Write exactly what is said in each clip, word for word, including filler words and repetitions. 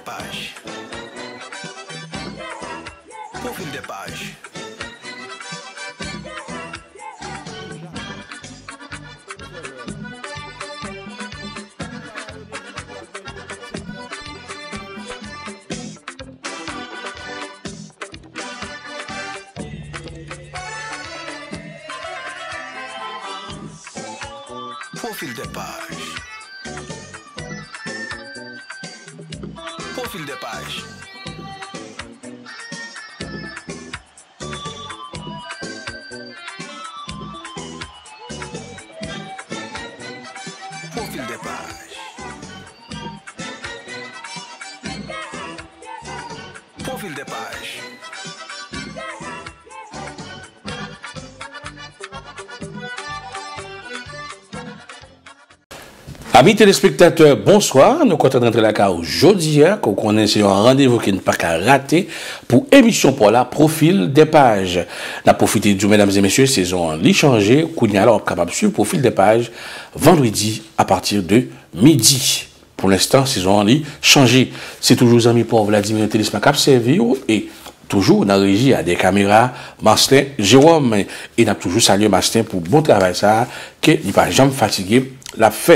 Paj. Pwofil de paj. Pwofil de paj. Pwofil de paj. Pwofil de paj. Pwofil de paj. Ami telespektatè, bonswa. Nou kontan rantre lakay ou jodi a, ke w konnen se yon randevou ke n pa ka rate pou emisyon pa w la, Pwofil de paj. N ap pwofite di w, medam e mesye, sezon an li chanje. Kounye a la, w ap kapab swiv Pwofil de paj vandredi apati de midi. Pou lenstan, sezon an li chanje. Se toujou zanmi pa w Vladimir Telisma k ap sèvi w e toujou nan reji a dèyè kamera, Marcelin Jérôme. E n ap toujou salye Marcelin pou bon travay sa a ke li pa janm fatige l ap fè.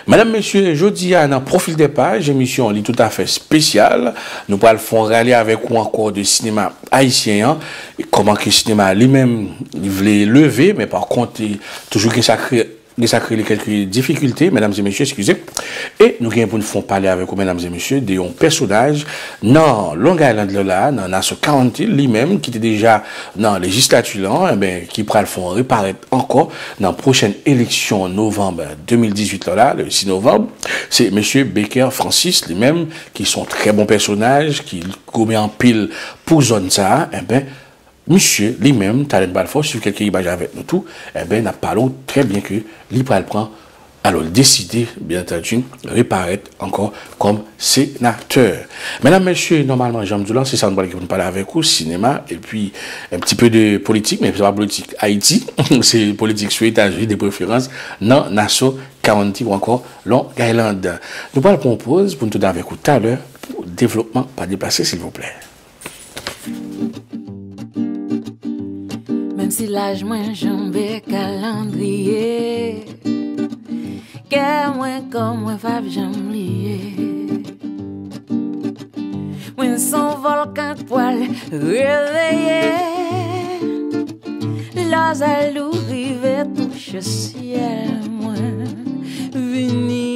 Medam, mesye, jodi a nan Pwofil de paj, emisyon an li toutafè espesyal. Nou pral fè yon rale avèk ou ankò de sinema ayisyen an, e kòman ke sinema li menm li vle leve, men pa kont, e toujou gen sa k gen sa k rele kèlke difikilte, medam e mesye, eskize. E nou gen pou n fè yon pale avèk ou, medam e mesye, de yon pèsonaj nan Long Island la, nan Nassau County, li menm ki te deja nan lejislati lan, enben, ki pral fè yon reparèt ankò nan pwochèn eleksyon novanm de mil dizuit la, le sis novanm. Se mesye Baker Francis, li menm, ki se yon trè bon pèsonaj, ki goumen anpil pou zòn sa a, enben, misye, li menm, talè n pral fè w swiv kèlke imaj avèk nou tou, enben, n ap pale w trè byen ke li pral pran, alò, l deside, byen antandi, reparèt ankò kòm senatè. Medam, mesye, nòmalman, jan m di w la, se sa nou pral gen pou n pale avèk ou, sinema, epi un petit peu de politik, men se pa politik Ayiti, se politik sou Etazini, de preferans, nan Nassau County ou ankò Long Island. Nou pral pran yon poz pou n tounen avèk ou talè pou devlopman. Pa deplase, silvouplè. Menm si laj mwen janbe kalandriye, kè mwen, kò mwen p ap janm bliye. Mwen se yon vòlkan k pral reveye. Lè zèl ou rive touche syèl mwen, vini.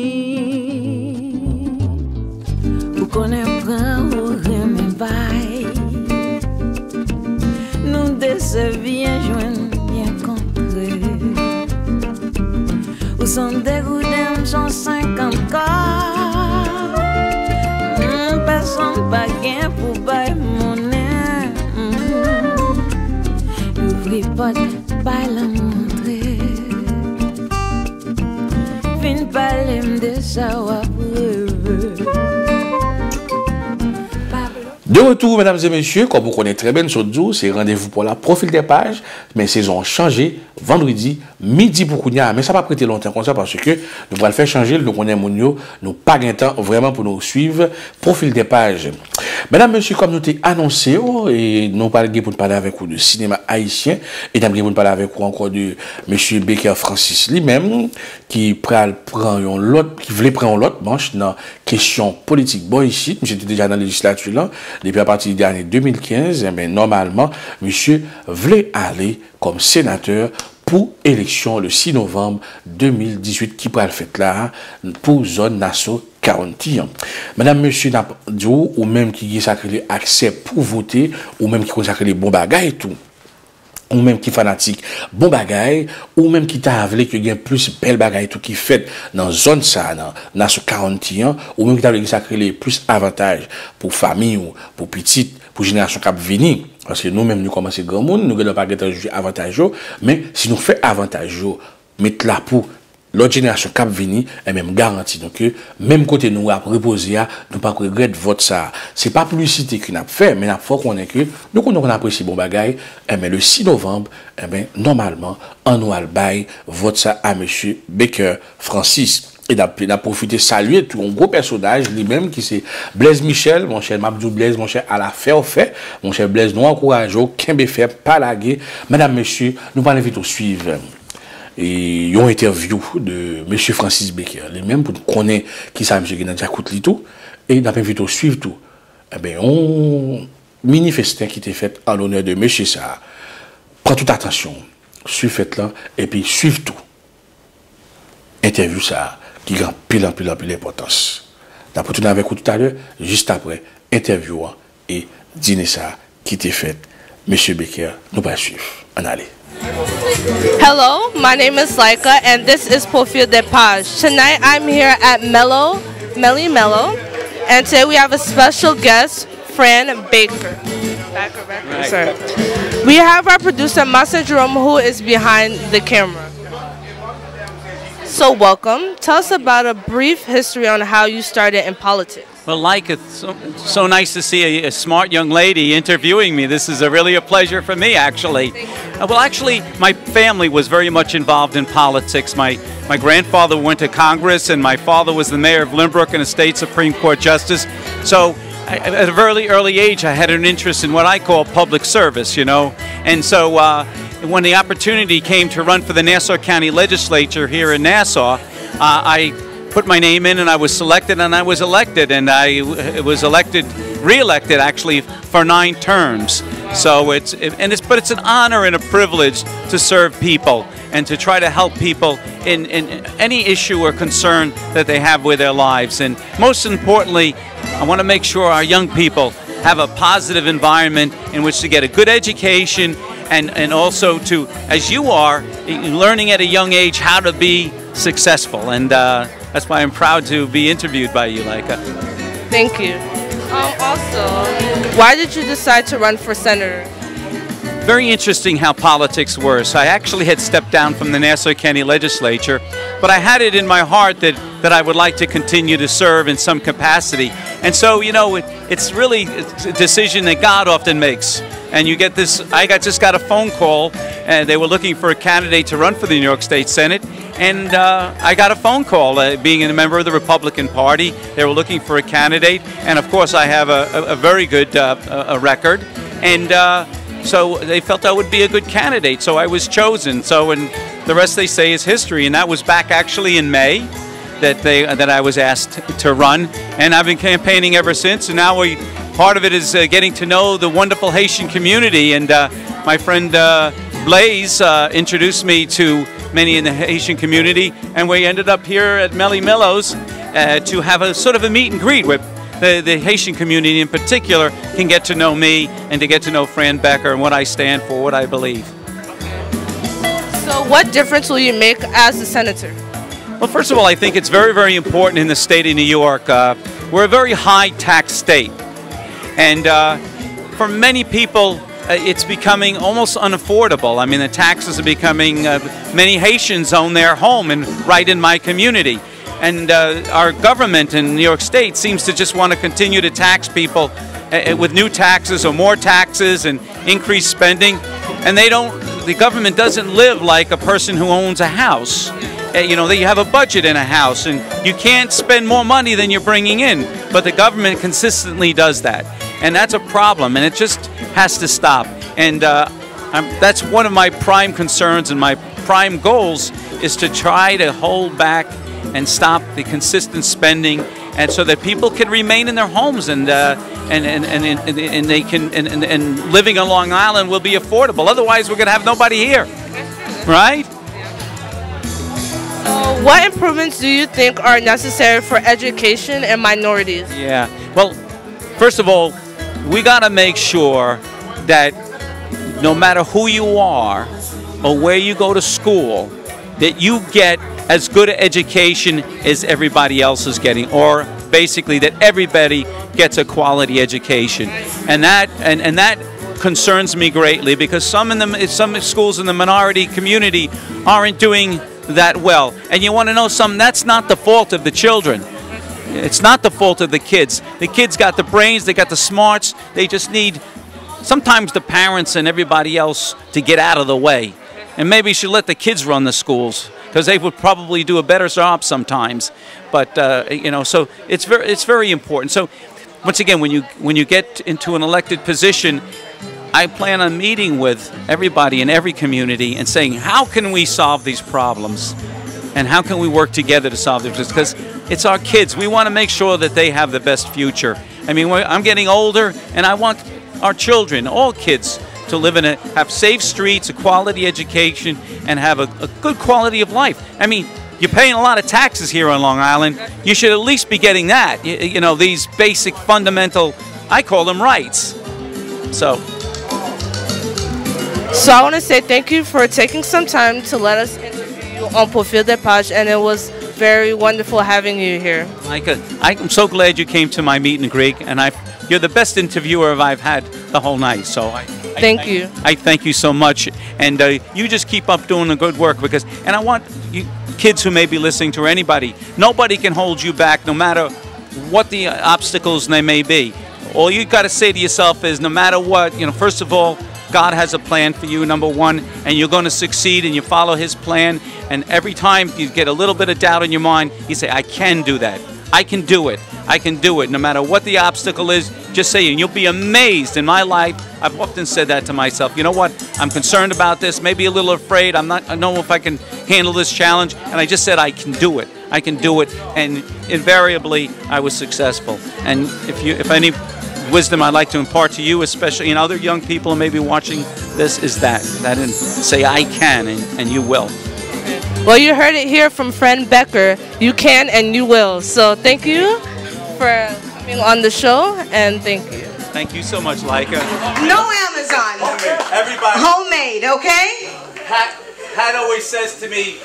Ou konnen pran ou renmen bay. Nou de se byen jwenn, byen kontre. Ou se yon degouden, m se yon senkant kòb. Mm, pèsonn pa gen pou bay monnen. Mm. Louvri pòt, bay lanmou antre. Vin pale m de sa w ap reve. De retour, medam e mesye, kòm ou konnen trè byen, m sot di w, se randevou pou la Pwofil de paj, men sezon an chanje, vandredi, midi pou kounye a. Men sa p ap rete lontan konsa, paske nou pral fè chanje l, nou konnen moun yo, nou pa gen tan vrèman pou nou swiv Pwofil de paj. Medam, mesye, kòm nou te anonse w, e nou pral gen pou n pale avèk ou de sinema ayisyen, e n ap gen pou n pale avèk ou ankò de mesye Baker Francis li menm, ki pral pran yon lòt, ki vle pran yon lòt manch nan kesyon politik bò isit. Misye te deja nan lejislati lan depi apati de ane de mil kenz. Enben, nòmalman, misye vle ale kòm senatè pou eleksyon le sis novanm de mil dizuit ki pral fèt la pou zòn Nassau County an. Medam, mesye, n ap di w, ou menm ki gen sa k rele aksè pou vote, ou menm ki konn sa k rele bon bagay tou, ou menm ki fanatik bon bagay, ou menm ki ta vle ke gen plis bèl bagay tou ki fèt nan zòn sa a, nan Nassau County an, ou menm ki ta vle gen sa k rele plis avantaj pou fanmi w, pou pitit, pou jenerasyon k ap vini. Paske nou menm, nou kòmanse granmoun, nou genlè pa gentan jwi avantaj yo, men si nou fè avantaj yo, met la pou lòt jenerasyon k ap vini, enben, m garanti nou ke menm kote nou ap repoze a, nou p ap regrèt vòt sa a. Se pa piblisite ke n ap fè, men n ap fè w konnen ke nou konn, nou konn apresye bon bagay, enben, le sis novanm, enben, nòmalman, ann nou al bay vòt sa a mesye Baker Francis. E n ap, n ap pwofite salye tou yon gwo pèsonaj, li menm ki se Blaise Michel, monchè, m ap di w Blaise, monchè, ala fè w fè, monchè Blaise, nou ankouraje w, kenbe fèm, pa lage, medam, mesye, nou pral envite w swiv e, yon entèvyou de mesye Francis Becker, li menm, pou n konnen kisa misye gen nan djakout li tou, e n ap envite w swiv tou, enben, yon mini festen ki te fèt an lonè de mesye sa a. Pran tout atansyon w, swiv fèt lan, epi swiv tou entèvyou sa a ki gen anpil, anpil, anpil enpòtans. N ap retounen avèk ou toutalè, jis apre entèvyou an e dine sa a ki te fèt. Mesye Becker, nou pral swiv. Ann ale. Hello, my name is Laika, and this is Profil de Page. Tonight I'm here at Mellow, Melly Mellow, and today we have a special guest, Fran Baker. Baker, Baker, sorry. We have our producer, Master Jerome, who is behind the camera. So, welcome. Tell us about a brief history on how you started in politics. Well, like, it's so, so nice to see a, a smart young lady interviewing me. This is a, really a pleasure for me, actually. Uh, well, actually, my family was very much involved in politics. My, my grandfather went to Congress, and my father was the mayor of Lynbrook and a state Supreme Court justice. So, I, at a very early age, I had an interest in what I call public service, you know. And so, uh, when the opportunity came to run for the Nassau County Legislature here in Nassau, uh, I put my name in and I was selected and I was elected and I w- was elected, re-elected actually, for nine terms. So it's, and it's, but it's an honor and a privilege to serve people and to try to help people in, in any issue or concern that they have with their lives. And most importantly, I want to make sure our young people have a positive environment in which to get a good education and, and also to, as you are, learning at a young age how to be successful. And uh, that's why I'm proud to be interviewed by you, Laika. Thank you. Um, also, why did you decide to run for senator? Very interesting how politics works. I actually had stepped down from the Nassau County Legislature, but I had it in my heart that, that I would like to continue to serve in some capacity. And so, you know, it, it's really a decision that God often makes. And you get this, I got, just got a phone call, and they were looking for a candidate to run for the New York State Senate. And uh, I got a phone call, uh, being a member of the Republican Party. They were looking for a candidate. And of course, I have a, a, a very good uh, a record. And uh, so they felt I would be a good candidate. So I was chosen. So, and the rest they say is history. And that was back actually in May that they that I was asked to run, and I've been campaigning ever since. And now we, part of it is uh, getting to know the wonderful Haitian community. And uh, my friend uh, Blaze uh, introduced me to many in the Haitian community, and we ended up here at Melly Mellows uh, to have a sort of a meet and greet where the, the Haitian community in particular can get to know me and to get to know Fran Becker and what I stand for, what I believe. So, what difference will you make as a senator? Well, first of all, I think it's very, very important in the state of New York. Uh, we're a very high tax state. And uh, for many people, uh, it's becoming almost unaffordable. I mean, the taxes are becoming, uh, many Haitians own their home and right in my community. And uh, our government in New York State seems to just want to continue to tax people uh, with new taxes or more taxes and increased spending. And they don't, the government doesn't live like a person who owns a house. Uh, you know, you have a budget in a house and you can't spend more money than you're bringing in. But the government consistently does that. And that's a problem. And it just has to stop. And uh, I'm, that's one of my prime concerns and my prime goals is to try to hold back and stop the consistent spending and so that people can remain in their homes and uh, and, and, and, and, and they can and, and, and living on Long Island will be affordable. Otherwise, we're going to have nobody here, right? So, what improvements do you think are necessary for education and minorities? Yeah. Well, first of all, we got to make sure that no matter who you are or where you go to school, that you get as good an education as everybody else is getting, or basically that everybody gets a quality education. And that, and, and that concerns me greatly because some, in the, some schools in the minority community aren't doing that well. And you want to know something? That's not the fault of the children. It's not the fault of the kids. The kids got the brains, they got the smarts. They just need sometimes the parents and everybody else to get out of the way. And maybe you should let the kids run the schools. because they would probably do a better job sometimes. But uh, you know, so it's very it's very important. So once again, when you when you get into an elected position, I plan on meeting with everybody in every community and saying, how can we solve these problems? And how can we work together to solve this? Because it's our kids. We want to make sure that they have the best future. I mean, I'm getting older, and I want our children, all kids, to live in a have safe streets, a quality education, and have a, a good quality of life. I mean, you're paying a lot of taxes here on Long Island. You should at least be getting that. You, you know, these basic fundamental, I call them rights. So. So I want to say thank you for taking some time to let us interview you on Profil de Page, and it was very wonderful having you here. Micah, I'm so glad you came to my meet and greet, and I, you're the best interviewer I've had the whole night. So I, I thank you. I thank you so much, and uh, you just keep up doing the good work because, and I want you kids who may be listening to, or anybody, nobody can hold you back, no matter what the obstacles they may be. All you got to say to yourself is, no matter what, you know, first of all, God has a plan for you, number one, and you're going to succeed and you follow His plan. And every time you get a little bit of doubt in your mind, you say, I can do that. I can do it. I can do it. No matter what the obstacle is, just say it. And you'll be amazed. In my life, I've often said that to myself. You know what? I'm concerned about this, maybe a little afraid. I'm not, I don't know if I can handle this challenge. And I just said, I can do it. I can do it. And invariably, I was successful. And if you, if any wisdom I'd like to impart to you, especially in other young people who may be watching this, is that, that and say, I can, and, and you will. Well, you heard it here from friend Becker. You can and you will. So thank you for coming on the show, and thank you. Thank you so much, Laika. No Amazon. Homemade. Everybody. Homemade, okay? Pat, Pat always says to me,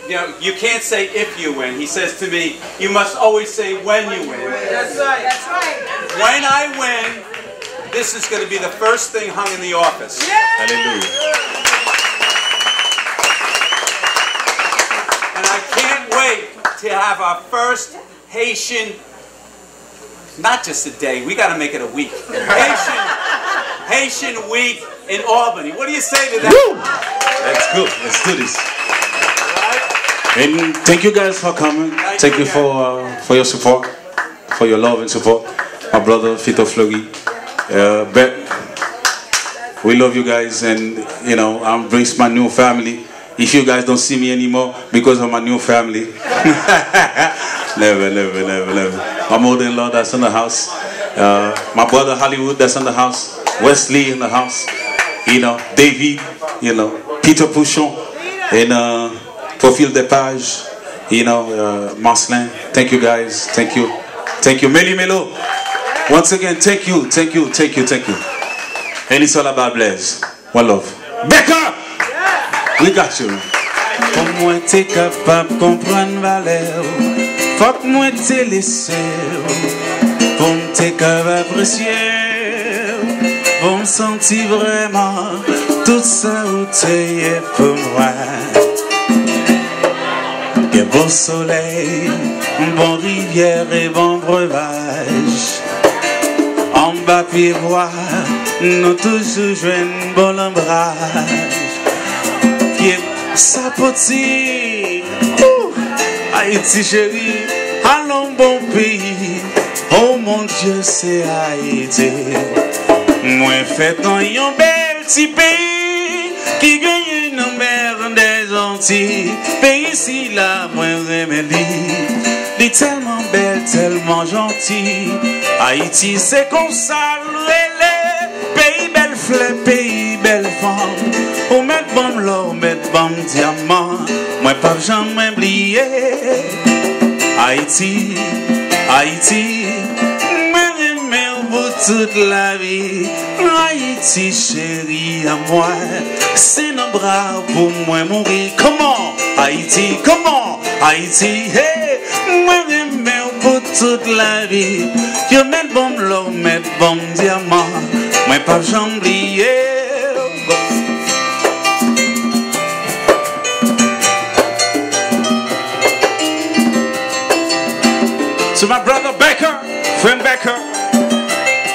you know, you can't say if you win. He says to me, you must always say when you win. That's right. That's right. When I win, this is going to be the first thing hung in the office. Hallelujah. And I can't wait to have our first Haitian, not just a day, we got to make it a week. Haitian, Haitian week in Albany. What do you say to that? Let's go. Let's do this. And thank you guys for coming. Thank you for uh, for your support, for your love and support. My brother Fito Fleury, uh, Bet, we love you guys, and you know I embrace my new family. If you guys don't see me anymore because of my new family, never, never, never, never. My mother-in-law that's in the house. Uh, my brother Hollywood that's in the house. Wesley in the house. You know, David, you know, Peter Pouchon, and uh, Profil de Page, you know, uh, Marcelin. Thank you guys. Thank you. Thank you. Meli Melo. Once again, thank you, thank you, thank you, thank you. And it's all about Blaise. One love. Becca! We got you. Pou mwen te kapab konprann valè w, fòk mwen te lese w. Pou m te ka apresye w, pou m santi vrèman tout sa ou te ye pou mwen. Gen bon solèy, bon rivyè e bon brevaj. Anba pye bwa, nou toujou jwenn bon lanbraj. Pye sapoti, ou, Ayiti cheri, alon bon peyi. Oh mon Dieu, se Ayiti. Mwen fèt nan yon bèl ti peyi ki genyen nan mè dèzantiy. Peyi sila, mwen renmen li. Li tèlman bèl, tèlman janti. Ayiti, se konsa l rele. Peyi bèl flè, peyi bèl fanm. Ou mèt ban m lò, ou mèt ban m dyaman. Mwen p ap janm bliye. Ayiti, Ayiti, mwen renmen w pou tout lavi. Ayiti cheri a mwen, se nan bra w pou mwen mouri. Kòman? Ayiti, kòman? Ayiti, hey, mwen renmen w pou tout lavi. Yo mèt ban m lò, mèt ban m dyaman, mwen p ap janm bliye w. To my brother Becker, friend Becker.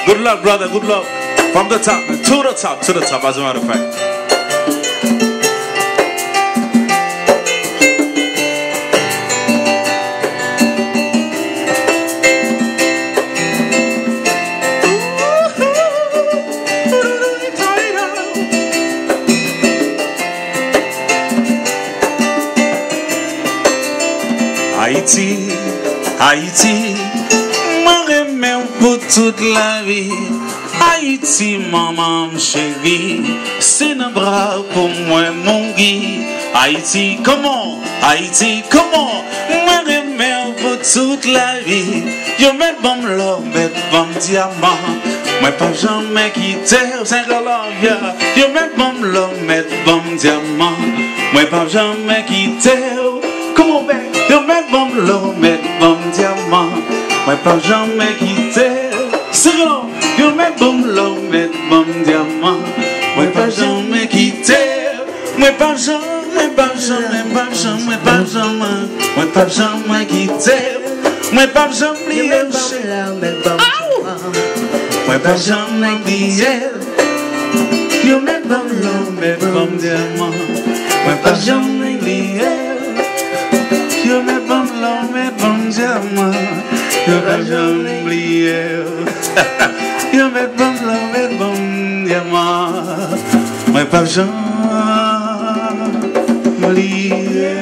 Good luck, brother, good luck. From the top, man, to the top, to the top, as a matter of fact. Ayiti, Ayiti, mwen renmen w pou tout lavi. Ayiti, manman m cheri, se nan bra w pou mwen mouri. Ayiti, come on, Ayiti, come on, mwen renmen w pou tout lavi. Yo mèt ban m lò, mèt ban m dyaman. Mwen p ap janmen kite w, Saint Love, yeah. Yo mèt ban m lò, mèt ban m dyaman. Mwen p ap janmen kite w. Come on, baby. Yo mèt ban m lò, mèt ban m dyaman. Mwen p ap janmen kite w. Sing along. Yo mèt ban m lò, mèt ban m dyaman. Mwen p ap janmen kite w. Mwen p ap janm, mwen p ap janm, mwen p ap janm, mwen p ap janm, mwen p ap janm kite w. Mwen p ap janm bliye w, cheri. Aw! Mwen p ap janm bliye w. Yo mèt ban m lò, mèt ban m dyaman. Mwen p ap janm bliye w. Yo mèt ban m lò, mèt ban m dyaman. Yo p ap janm bliye w. Yo mèt ban m lò, mèt ban m dyaman. Mwen p ap janm bliye.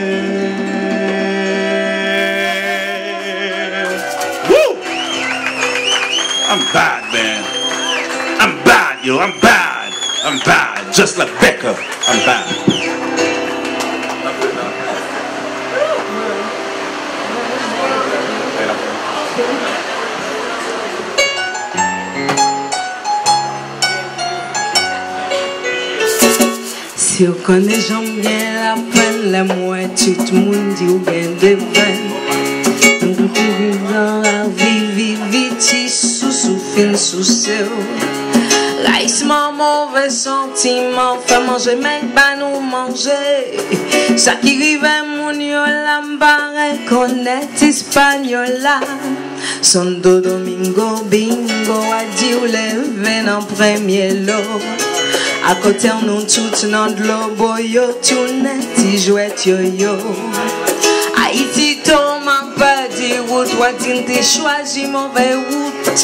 Woo! I'm bad, man. I'm bad, yo. I'm bad. I'm bad. Just like Becca, I'm bad. Si w konnen jan m gen lapenn lè m wè tout moun di w gen de venn. M kouri nan lari, vivi ti sousou fin souse w. Rayisman, move santiman, fè manje men k ba nou manje. Sa ki rive moun yo la m pa rekonèt Ispanyola. Santo Domingo, bingo, a di w leve nan premye lo. Akote w nou tout nan dlo, bo yo tounen ti jwèt yoyo. Ayiti, toma pèdi wout, w a di n te chwazi move wout.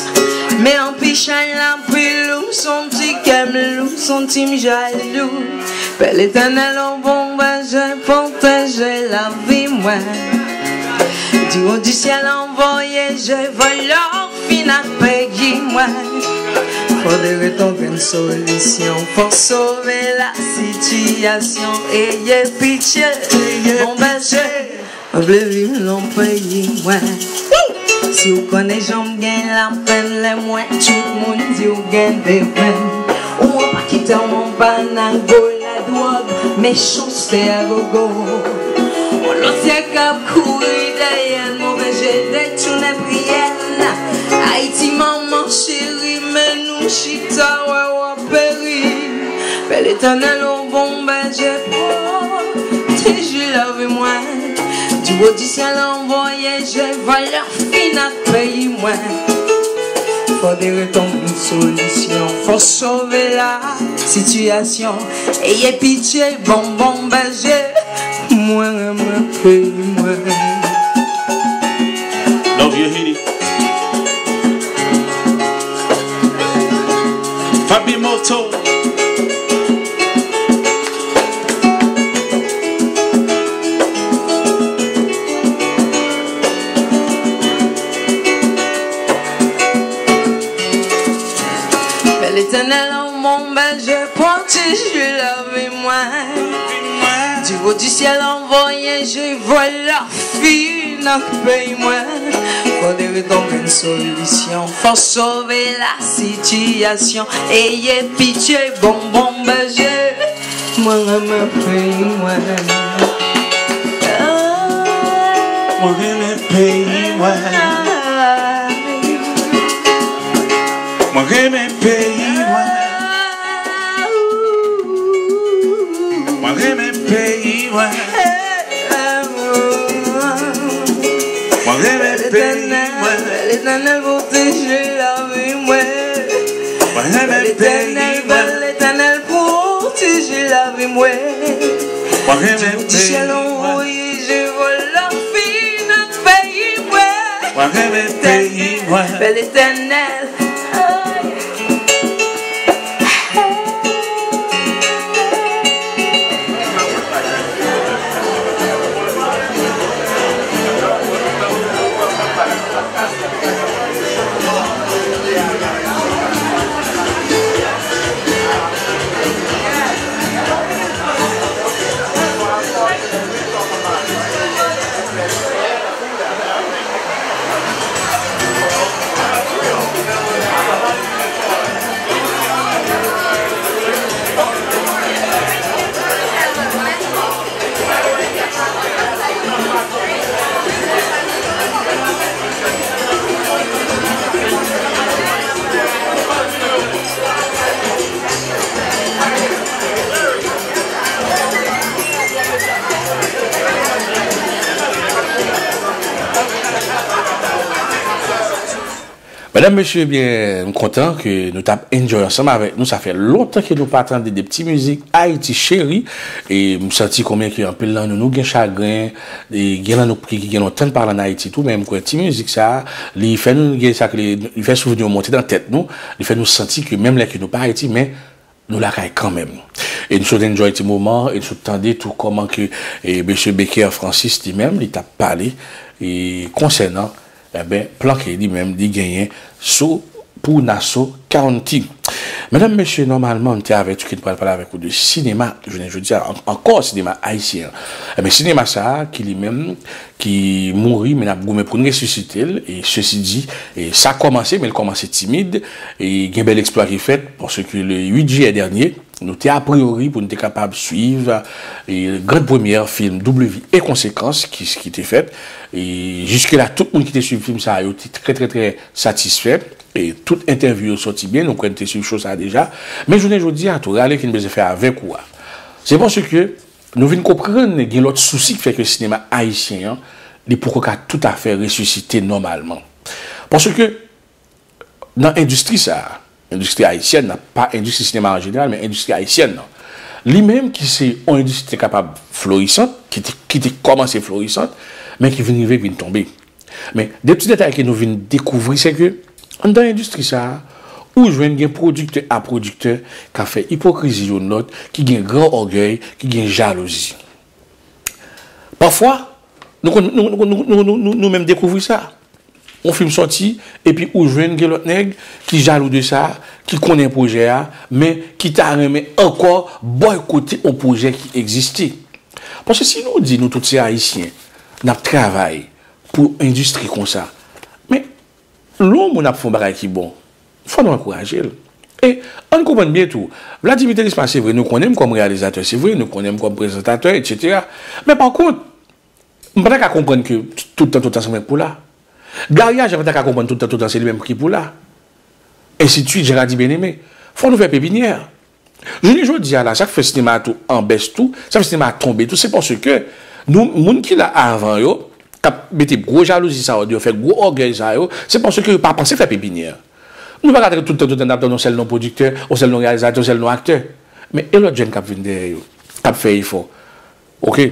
Men anpi chay la pi lou, m santi kè m lou, m santi m jalou. Pè Letènèl, on bon bèje, pwoteje lavi mwen. Di wo di syèl anvoye je vòlò fin ak peyi mwen. Fò de reton grenn solisyon, fò sove la sitiyasyon. Eye pitye, bon bèje. Mwen vle viv nan peyi mwen. Si w konnen jan m gen lapenn lè m wè tout moun di w gen de venn. Ou an pa kite w an pa nan go ladwòg, mechanste a gogo. On lòt syèk k ap kouri dèyè n, move je detounen priyè n. Ayiti manman cheri, men nou chita wè w ap peri. Pè Letènèl, on bon bèje, pwoteje lavi mwen. Di wo di syèl anvoye je vòlò fin ak peyi mwen. Fò de reton solisyon, fò sove la sitiyasyon. Eye pitye, bon bon bèje, mwen renmen peyi mwen. Love you, Haiti. Fabi Moto. Pè Letènèl, on bon bèje, pwoteje lavi mwen. Di wo di syèl anvoye je vòlò fin ak peyi mwen. Fò de reton grenn solisyon, fò sove la sitiyasyon. Eye pitye, bon bon bèje, mwen renmen peyi mwen. Mwen renmen peyi mwen. Mwen renmen peyi mwen. Mwen renmen peyi mwen. Mwen renmen peyi mwen. Letènèl pwoteje lavi mwen. Mwen renmen peyi mwen. Letènèl pwoteje lavi mwen. Mwen renmen peyi mwen. Di syèl anvoye je vòlò fin ak peyi mwen. Mwen renmen peyi mwen. Pè Letènèl. Medam, mesye, ebyen, m kontan ke nou t ap enjoy ansanm avèk nou. Sa fè lontan ke nou pa tande de ti mizik Ayiti cheri. E m santi konbyen ke anpil nan nou, nou gen chagren, e gen nan nou ki, ki gen lontan n pa al ann Ayiti tou, men m kwè ti mizik sa a, li fè nou gen sa ke li, li fè souvni yo monte nan tèt nou, li fè nou santi ke menm lè ke nou pa Ayiti, men nou lakay kanmenm. E n sot enjoy ti moman, e n sot tande tou kòman ke, e, mesye Becker Francis li menm, li t ap pale, e, konsènan, enben, plan ke li menm, li genyen sou, pou Nassau County. Medam, mesye, nòmalman, m te avèti ke n pral pale avèk ou de sinema, jounen jodi a, an-, ankò sinema ayisyen an. Enben, sinema sa a, ki li menm, ki mouri, men n ap goumen pou n resisite l. E sesi di, e sa kòmanse, men l kòmanse timid. E gen bèl eksplwa ki fèt, paske le uit jiyè dènye, nou te apriyori pou n te kapab swiv, e, gran premyè fim Double Vie et Conséquence ki, ki te fèt. E jiske la, tout moun ki te swiv fim sa a, yo te trè, trè, trè satisfè. E tout entèvyou yo soti byen, nou kwè n te swiv cho sa a deja. Men jounen jodi a, tou, rale ke n bezwen fè avèk ou a, se paske nou vin konprann gen lòt sousi ki fè ke sinema ayisyen an, li poko ka toutafè resisite nòmalman. Paske nan endistri sa a, endistri ayisyèn nan, pa endistri sinema an jeneral, men endistri ayisyèn nan, li menm ki se yon endistri ki te kapab florisant, ki te, ki te kòmanse florisant, men ki vin rive vin tonbe. Men, de ti detay ke nou vin dekouvri, se ke anndan endistri sa a, ou jwenn gen pwodiktè a pwodiktè k ap fè ipokrizi youn lòt, ki gen gran ògèy, ki gen jalouzi. Pafwa, nou konn, nou, nou, nou, nou, nou, nou, nou menm dekouvri sa. Yon fim sòti, epi ou jwenn gen lòt nèg ki jalou de sa, ki konnen pwojè a, men ki ta renmen ankò bòykote yon pwojè ki egziste. Paske si nou di nou tout se Ayisyen, n ap travay pou endistri konsa, men lè yon moun ap fè yon bagay ki bon, fò nou ankouraje l. E ann konprann byen tou, Vladimir Thelisma, se vre, nou konnen m kòm reyalizatè, se vre, nou konnen m kòm prezantatè, etsetera. Men pa kont, m pa ta ka konprann ke tout tan, tout tan, se mwen k pou la. Gary Ajan pa ta ka konprann tout tan, tout tan, se li menm ki pou la. Ensi de suite, jan ka di Byeneme. Fò nou fè pepinyè. Jounen jodi a la, sa k fè sinema a tou an bès tou, sa k fè sinema a tonbe tou, se paske nou, moun ki la avan yo, k ap mete gwo jalouzi sa yo deyò, fè gwo ògèy sa yo, se paske yo pa panse fè pepinyè. Nou pa ka rete tout tan, tout tan, n ap tann yon sèl non pwodiktè, yon sèl non reyalizatè, yon sèl non aktè. Men e lòt jèn k ap vin dèyè yo, k ap fè efò? Oke?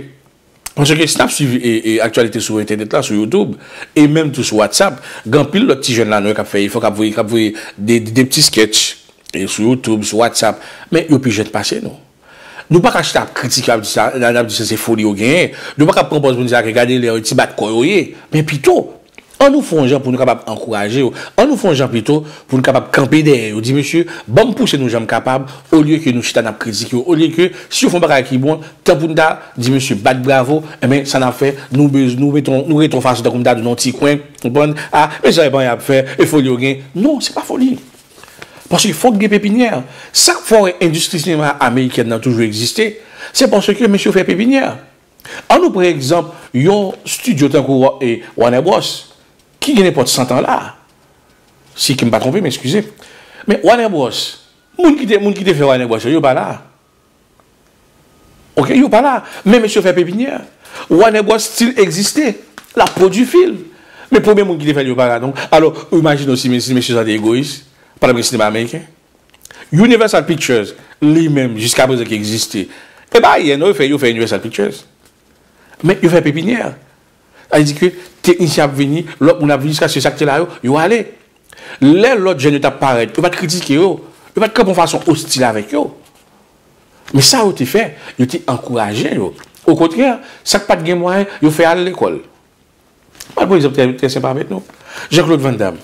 Paske si n ap swiv e, e aktyalite sou entènèt la, sou YouTube, e menm tou sou WhatsApp, gen anpil lòt ti jèn la nou wè k ap fè efò, k ap voye, k ap voye de, de, de ti sketch, e sou YouTube, sou WhatsApp, men yo pi jèn pase nou. Nou pa ka chita ap kritike, ap di sa, n ap di sa se foli yo genyen. Nou pa ka pran pòz pou n di sa ke gade lè yo ti bat kò yo ye. Men pito, ann nou fè yon jan pou nou kapab ankouraje yo. Ann nou fè yon jan pito pou nou kapab kanpe dèyè yo. Di, mesye, ban m pouse nou jan m kapab, olye ke nou chita n ap kritike yo. Olye ke, si yo fè yon bagay ki bon, tan pou n ta di, mesye, bat bravo, enben, sa n ap fè, nou bez-, nou meton, nou rete yon fason tankou m ta di w nan yon ti kwen, konprann? A, men sa yo pa anyen ap fè, e foli yo gen. Non, se pa foli. Paske fòk gen pepinyè. Sa k fè w wè endistri sinema amerikèn nan toujou egziste, se paske mesye yo fè pepinyè. Ann nou pran egzanp yon estidyo tankou Wa-, e, Warner Bros, ki gen nenpòt san tan la. Si ke m pa twonpe m, eskize. Men Warner Bros, moun ki te, moun ki te fè Warner Bros yo, yo pa la. Oke, yo pa la. Men mesye yo fè pepinyè. Warner Bros still egziste. L ap pwodui fim. Men premye moun ki te fè l, yo pa la. Donk, alò, ou imajine w si, si mesye sa te egoyis, pa t ap gen sinema ameriken. Universal Pictures, li menm, jiskaprezan ki egziste. E pa yè, non, yo fè, yo fè Universal Pictures. Men yo fè pepinyè. Sa vle di ke teknisyen ap vini, lòt moun ap vini, jiskaske sa k te la yo, yo ale. Lè lòt jèn yo t ap parèt, yo pa t kritike yo, yo pa t kanpe yon fason ostil avèk yo. Men sa yo te fè, yo te ankouraje yo. Okontrè, sa k pa t gen mwayen, yo fè al lekòl. M pral pran egzanp trè, trè senp avèk nou. Jean-Claude Van Damme,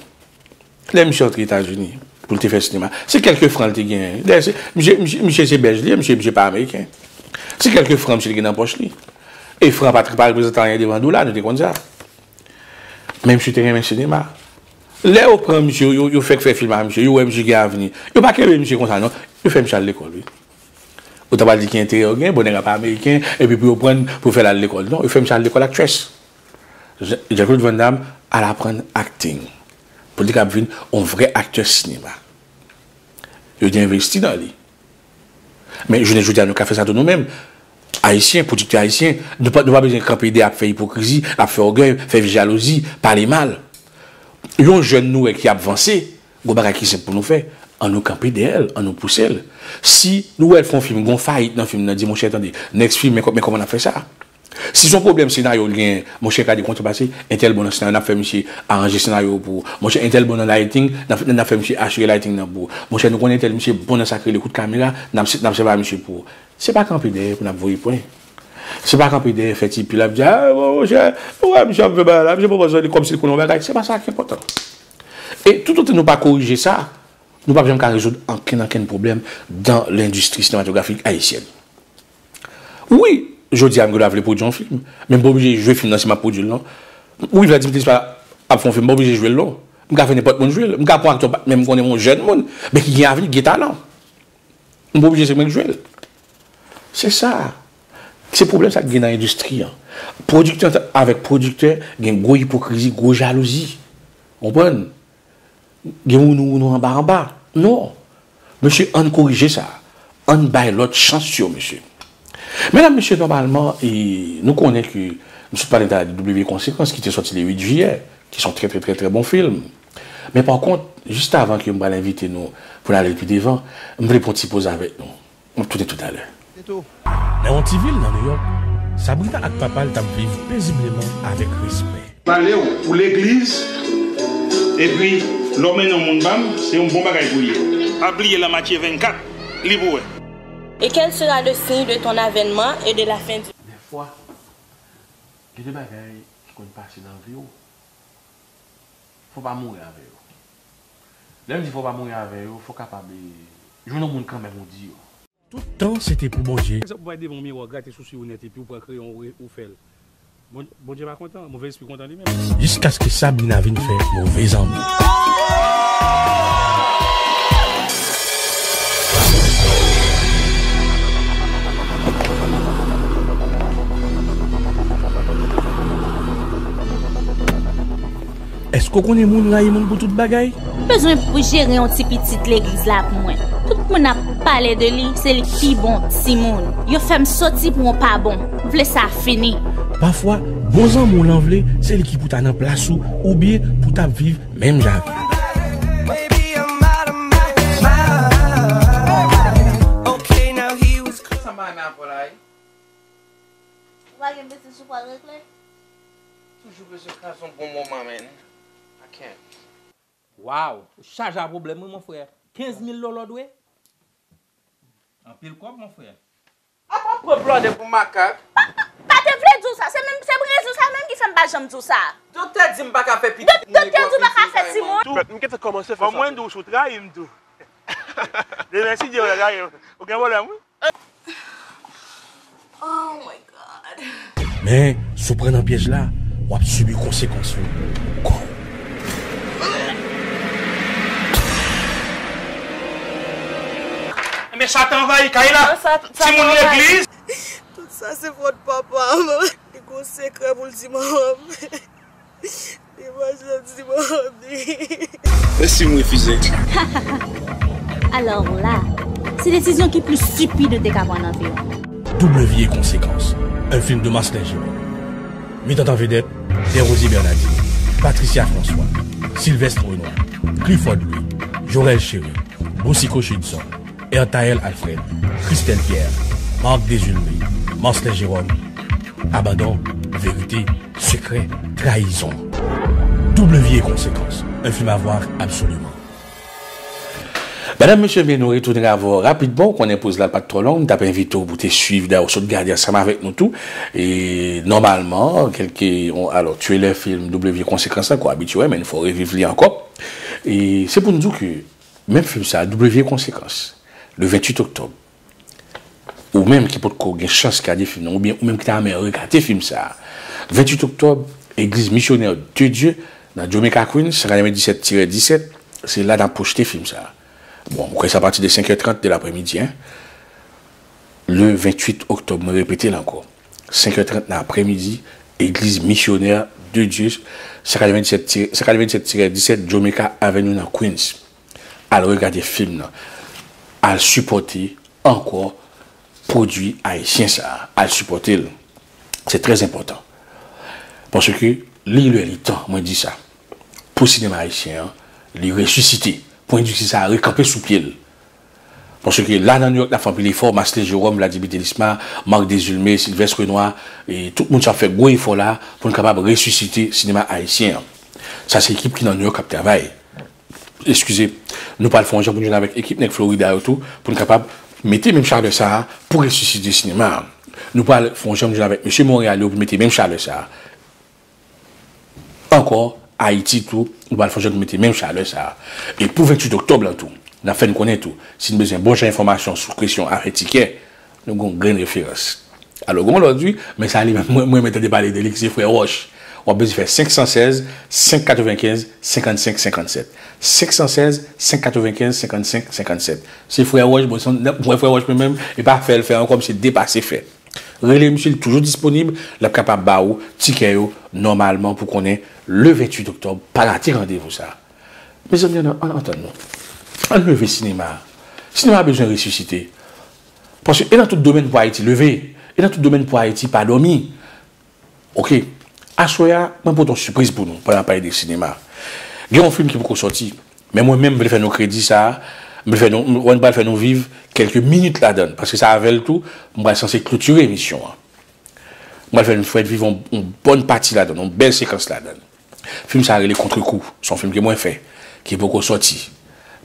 lè misye antre Etazini pou l te fè sinema, se kèlke fran l te genyen. Dayè, se, misye, misye, misye se bèj li ye, misye, misye pa ameriken. Se kèlke fran misye te gen nan pòch li. E fran pa, pa reprezante anyen devan dola, nou te konn sa. Men misye te renmen sinema. Lè yo pran misye, yo, yo fèk fè fim ak misye, yo wè misye gen avni. Yo pa kenbe misye konsa, non. Yo fè misye al lekòl, wi. Ou ta pral di ki enterè yo gen, bon, nèg la pa ameriken, epi pou yo pran l, pou yo fè l al lekòl. Non, yo fè misye al lekòl actress. Jean-, Jean-Claude Van Damme al aprann acting. Pou li te kapab vin yon vrè aktè sinema. Yo te envesti nan li. Men jounen jodi a, nou ka fè sa tou nou menm. Ayisyen, pwodiktè ayisyen, nou pa, nou pa bezwen kanpe de ap fè ipokrizi, ap fè ògèy, fè jalouzi, pale mal. Yon jèn nou wè ki ap vanse, gon bagay ki senp pou nou fè, ann nou kanpe dèyè l, ann nou pouse l. Si nou wè l fè yon fim, gon fayit nan fim nan, di, monchè, tande, next film, men kò-, men kòman n ap fè sa? Si se yon pwoblèm senaryo l genyen, monchè, gade kontrebass, entèl bon nan senaryo, n ap fè misye aranje senaryo pou ou. Monchè, entèl bon nan lighting, n ap, n ap fè misye asire lighting nan pou ou. Monchè, nou konnen entèl misye bon nan sa k rele kout kamera, n ap, n ap sèvi a misye pou ou. Se pa kanpe dèyè pou n ap voye pwen. Se pa kanpe dèyè fè ti pil ap di, a, bon, monchè, ou wè misye ap fè bagay la, misye pran pòz li kòmsi l konnen yon bagay. Se pa sa ki enpòtan. E toutotan nou pa korije sa, nou p ap janm ka rezoud ankenn, ankenn pwoblèm dan lendistri sinematografik ayisyèn. Wi, jodi a, m gen dwa vle pwodui yon fim, men m pa oblije jwe fim nan si m ap pwodui l, non. Wi, Vladimir Clispa ap fè yon fim, m pa oblije jwe l, non. M ka fè nenpòt moun jwe l. M ka pran aktè m pa t menm konnen, yon jèn moun, men ki gen avni, ki gen talan. M pa oblije se mwen k jwe l. Se sa. Se pwoblèm sa k gen nan endistri an. Pwodiktè avèk pwodiktè gen gwo ipokrizi, gwo jalouzi. Konprann? Gen wounou wounou anba anba. Non. Mesye, ann korije sa. Ann bay lòt chans yo, mesye. Medam, mesye, nòmalman, e, nou konnen ke m sot pale de W Konsekans ki te sòti le uit jiyè, ki se yon trè, trè, trè, trè bon fim. Men pa kont, jis avan ke m pral envite nou pou n ale pi devan, m vle pran ti poz avèk nou. M ap tounen toutalè. Nan yon ti vil nan Nouyòk, Sabrina ak papa l t ap viv pezibleman avèk respè. Pale w pou legliz, epi lè w mennen yon moun ba m, se yon bon bagay pou l ye. Pa bliye la Matye vennkat, li pou wè. Et quel sera le signe de ton avènement et de la fin du... Dèfwa, gen de bagay ki konn pase nan vi w, fò w pa mouri avè yo. Lè m di fò w pa mouri avè yo, fò w kapab, e, jwenn yon moun kanmenm ou di yo. Tout tan se te pou Bondye. Egzanp, ou bay devan yon miwa, w grate sousi w nèt epi w pran kreyon w, ou fè l. Bon, Bondye pa kontan, move lespri kontan li menm. Jiskaske Sabrina vin fè move zanmi. Èske w konnen moun rayi moun pou tout bagay? M bezwen pou jere yon ti pitit legliz la pou mwen. Tout moun ap pale de li, se li ki bon timoun. Yo fè m soti pou yon pa bon. M vle sa fini. Pafwa, bon zanmi w lan vle, se li ki pou ta nan plas ou, oubyen pou ta ap viv menm jan ak ou. Baby, I'm out of my mind. Okay, now he was... Sa m pa renmen avè w la, wi. Ou pa gen biznis ou pral regle? Toujou bezwen kraze yon bon moman, man. I can't. Waw, ou chaje a pwoblèm, wi, mon frè. Kenz mil dola w dwe? Anpil kòb, mon frè. Apa w pran blòdè pou makak? Pa, pa, pa te vle di w sa. Se menm, se rezon sa menm ki fè m pa janm di w sa. Doktè di m pa ka fè pitit. Dok-, doktè di w pa ka fè timoun. Tou, m gentan kòmanse fè sa. Mwen di w sou trayi m tou. Demen si Dye vle, ou gen pwoblèm, wi. Oh my God. Men, si w pran nan pyèj la, w ap sibi konsekans yo pou kò w. Men Satan anvayi kay la. Timoun legliz. Tout sa se fòt papa m. Li gon sekrè pou l di manman m. Li pa janm di manman m li. E si m refize? Alò la, se desizyon ki pli stipid ou te ka pran nan vi w. Double Vie et Conséquences, un film de Marcelin Jérôme. Mettant en vedette, Desrosiers Bernadine, Patricia François, Sylvestre Renoir, Clifford Louis, Jorel Chéry, Boucicaut Judson, Erthaël Alfred, Christelle Pierre, Marc Désulmé, Marcelin Jérôme. Abandon, vérité, secret, trahison. Double Vie et Conséquences, un film à voir absolument. Medam, mesye, byen nou retounen avè w rapidman. Ou konnen poz la pa t twò long. M t ap envite w pou te swiv, dayè w sot gade ansanm avèk nou tou. E nòmalman, kèlke, alò, trailer fim Double Vie et Conséquences la, ke w abitye wè, men fò w reviv li ankò. E se pou n di w ke menm fim sa, Double Vie et Conséquences, le venntuit oktòb, ou menm ki potko gen chans gade fim nan, oubyen ou menm ki ta renmen rekate fim sa a, venntuit oktòb, Egliz Misyonè de Dye nan Jamaica, Queens, san katrevenndisèt tirè disèt, se la n ap pwojte fim sa a. Bon, m kwè se apati de senk è trant de lapremidi, en. Le venntuit oktòb, mwen repete l ankò. Senk è trant nan aprèmidi, Egliz Misyonè de Dye, san katrevenndisèt tirè, san katrevenndisèt tirè disèt Jamaica Avenue nan Queens. Al regade fim nan. Al sipòte ankò pwodui ayisyen sa a. Al sipòte l. Se trè enpòtan. Paske li lè li tan, mwen di sa. pou sinema ayisyen an, li resisite, pou endistri sa a rekanpe sou pye l. Paske la nan New York, n ap fè anpil efò, Marcelin Jérôme, Vladimir Thelisma, Marc Desulmé, Sylvestre Renois, e tout moun sa ap fè gwo efò la pou n kapab resisite sinema ayisyen an. Sa se ekip ki nan New York k ap travay. Eskize, nou pral fè yon jan pou n jwenn avèk ekip nèg Florida yo tou, pou n kapab mete menm chalè sa a pou resisite sinema a. Nou pral fè yon jan pou n jwenn avèk mesye Monreyal yo pou n mete menm chalè sa a. Ankò, Ayiti tou, nou pral fè yon jan pou n mete menm chalè sa a. E pou venntuit oktòb lan tou, n ap fè n konnen tou, si n bezwen bon jan enfòmasyon sou kesyon afè tikè, nou gen yon grenn referans. Alò, gen yon lòt wi, men sa li menm, mwen, mwen renmen tande pale de li, ki se Frè Wòch. W ap bezwen fè senk san sèz, senk katrevenkenz, senkannsenk senkannsèt. Senk san sèz, senk katrevenkenz, senkannsenk senkannsèt. Se Frè Wòch, bon, se yon, mwen Frè Wòch mwen menm, e pa fè l fè ankò, misye depase fè. Rele misye, li toujou disponib, l ap kapab ba ou tikè yo nòmalman pou konnen le venntuit oktòb, pa rate randevou sa a. Mezanmi, ann, ann antann nou. Ann leve sinema a. Sinema a bezwen resisite. Paske e nan tout domèn pou Ayiti leve. E nan tout domèn pou Ayiti pa dòmi. Oke. Aswè a, mwen pote yon sipriz pou nou pandan n ap pale de sinema. Gen yon fim ki poko sòti. Men mwen menm, m vle fè nou kredi sa a. M vle fè nou, mwen pral fè nou viv kèlke minit ladan l. Paske se avè l tou, m pral sanse klotire emisyon an. M pral fè nou fè viv yon, yon bòn pati ladan l, yon bèl sekans ladan l. Fim sa a rele Kontrekou. Se yon fim ke mwen fè, ki poko sòti.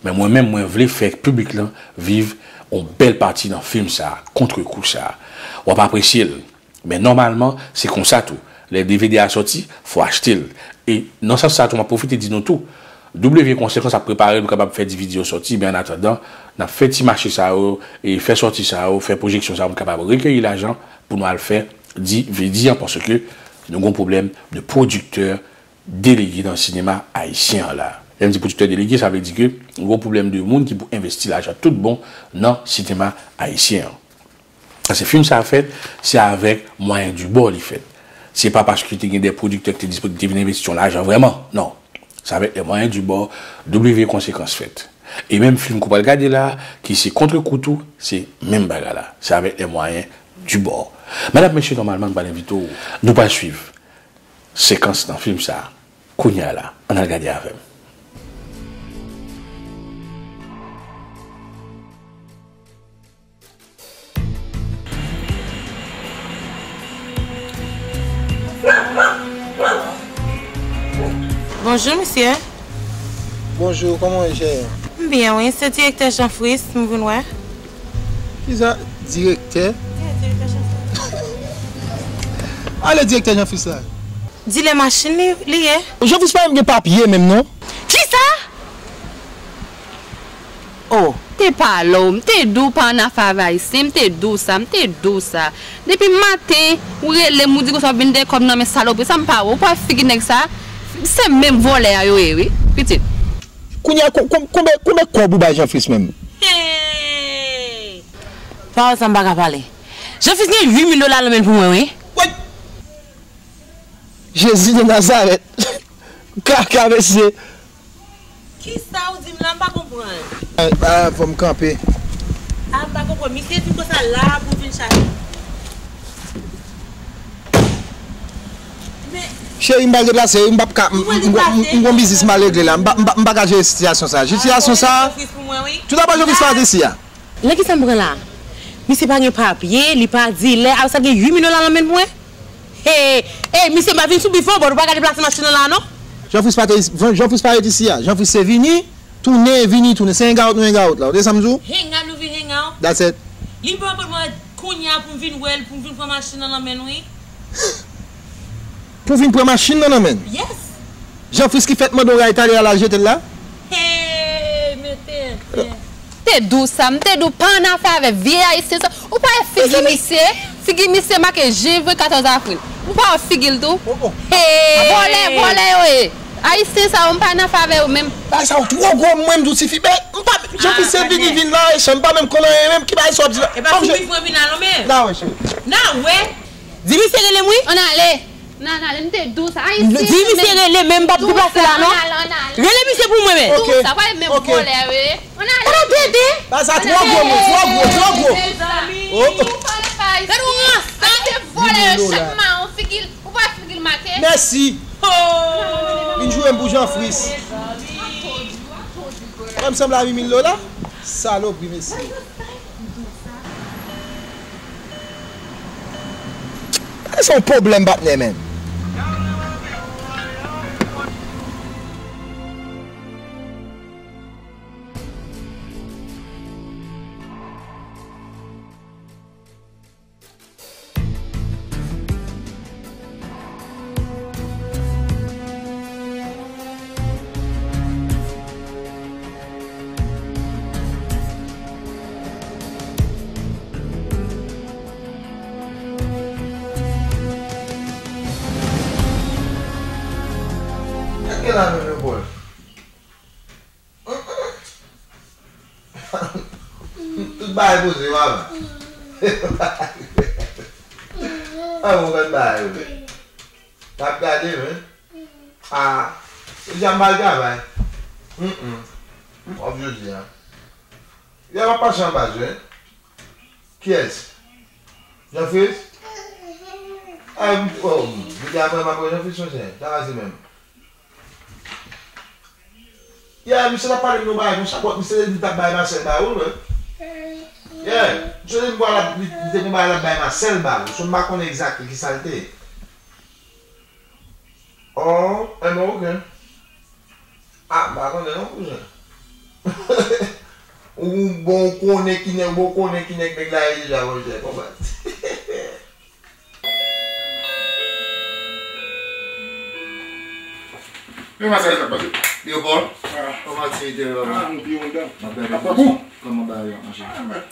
Men mwen menm, mwen vle fè piblik lan viv yon bèl pati nan fim sa a, Kontrekou sa a. W ap apresye l. Men nòmalman, se konsa tou. Lè D V D a sòti, fò achte l. E nan sans sa tou, m ap pwofite di nou tou, W Konsekans ap prepare l pou kapab fè D V D yo sòti, men annatandan, n ap fè ti mache sa yo, e fè sòti sa yo, fè pwojeksyon sa yo, pou n kapab rekeyi lajan pou nou al fè D V D an, paske nou gen yon pwoblèm de pwodiktè delege nan sinema ayisyen an la. Lè m di pwodiktè delege, sa vle di ke gen yon pwoblèm de moun ki pou envesti lajan tout bon nan sinema ayisyen an. Paske fim sa a fèt, se avèk mwayen di bò li fèt. Se pa paske te gen de pwodiktè ki te disponib, ki te vin envesti yon lajan vrèman. Non. Se avèk les moyens du bord, W Konsekans fèt. E menm fim ke w pral gade la, ki se Kontrekou tou, se menm bagay la. Se avèk les moyens du bord. Medam, mesye, nòmalman, nou pral envite w, nou pral swiv sekans nan fim sa a. Kounye a la, ann al gade avè m. Bonjou, mesye. Bonjou, kòman w ye, cheri? M byen, wi. Se direktè Jean Fris m vin wè. Kisa? Direktè? Wi, direktè Jean Fris. Ale direktè Jean Fris la. Dilè machin li, li ye. Jean Fris pa menm gen papye menm, non. Kisa? Oh, te pale w, m te di w pa annafè avè Ayisyen, m te di w sa, m te di w sa. Depi maten, ou rele m, ou di konsa w ap vin dèyè kòb nan men salopri, sa m pa wè. Ou pa wè figi nèg sa? Se menm vòlè a yo ye, wi, pitit. Kounye a, kon-, kon-, konbyen, konbyen kòb ou bay Jean Fris menm? Hey! Pawòl sa m pa ka pale. Jean Fris gen uit mil dola nan men l pou mwen, wi. Woy! Jezi de Nazarèt! Kaka, mesye! Kisa ou di m la, m pa konprann. Ah, ah, fò m kanpe. Ah, m pa konprann. Misye di m konsa la pou vin chache. Men cheri, m pral deplase wi, m p ap ka, m, m, m, m gon biznis m al regle la. M pa, m pa, m pa ka jere sitiyasyon sa. Sitiyasyon sa, tout apa Jean Fris pa t isi a. Nan kisa m pran la? Misye pa gen papye, li pa dilè, apre sa l gen uit mil dola nan men l pou mwen? Hey, hey, misye, m pa vin sou bif ou, bon, ou pa ka deplase machin nan la, non? Jean Fris pa te, Jean Fris pa ret isi a. Jean Fris se vini, tounen, vini, tounen. Se hangout nou hangout la. Ou tande sa m di w? Hangout nou vin hangout? That's it. Li pran apwentman kounye a pou m vin wè l, pou m vin pran machin nan nan men l, wi. Pou vin pran machin nan nan men l? Yes. Jean Fris ki fèk mande w ray talè a l al jete l la? Hey, mete. Te di w sa, m te di w pa annafè avè vye ayisyen sa. Ou pa wè figi misye? Figi misye make janvye katòz avril. Ou pa wè figi l tou? Oh, oh. Hey! Vòlè, vòlè yo ye. Ayisyen sa yo, m pa annafè avè yo menm. Bagay sa yo twò gwo, mwen m di w tifi, men m pa, Jean Fris se vini vin la, e chè, m pa menm konn anyen menm, ki bagay sa w ap di la? E pa sou bif mwen vin la non, men. N a wè, cheri. N a wè. Di misye rele m wi. Ann ale. Ann ale, m te di w sa. Ayisyen. Di misye rele, men m p ap deplase la non. Ann ale, ann ale. Rele misye pou mwen, men. Ok. Di w sa, pa menm vòlè yo ye. Ann ale. Ann ale, tete. Bagay sa twò gwo, men, twò gwo, twò gwo. Mezanmi. Oh, oh. Gade yon ransè. Ayisyen vòlè yo, chak mawon figi l. Ou pa figi l make. Mèsi. Vin joure m pou Jean Fritz. Wè m sanble avè mil dola? Salopri, mesye. Sa se yon pwoblèm, patnè, menm. Gade la menm, Leopòl. Tout bagay poze, papa. A, bon, gad bagay yo. N ap gade, men. A, deja m pa al travay. Mm, mm. M off jodi a. Yè m ap pase anba, wi. Kiyès? Jean Fritz? A, m, oh, m, depi apre m ap wè Jean Fritz, monchè. Sa pase menm. Yeah, misye t ap pale m yon bagay konsa, but misye te di l t ap bay Marcel ba ou l, wi. Yeah, misye te di m li, li te gen bagay l ap bay Marcel ba ou. So, m pa konnen egzakte kisa l te ye. Oh, enben, ok. Ah, m pa konnen non, kouzen. Ou bon, ou konnen ki nèg, bon, ou konnen ki nèg, nèg la ye deja, monchè, konprann. Men Marcel, sa k pase? Leopold, kòman aktivite yo, papa? Ah, nou pi anndan. Kòman bagay yo ap mache? Ah, men,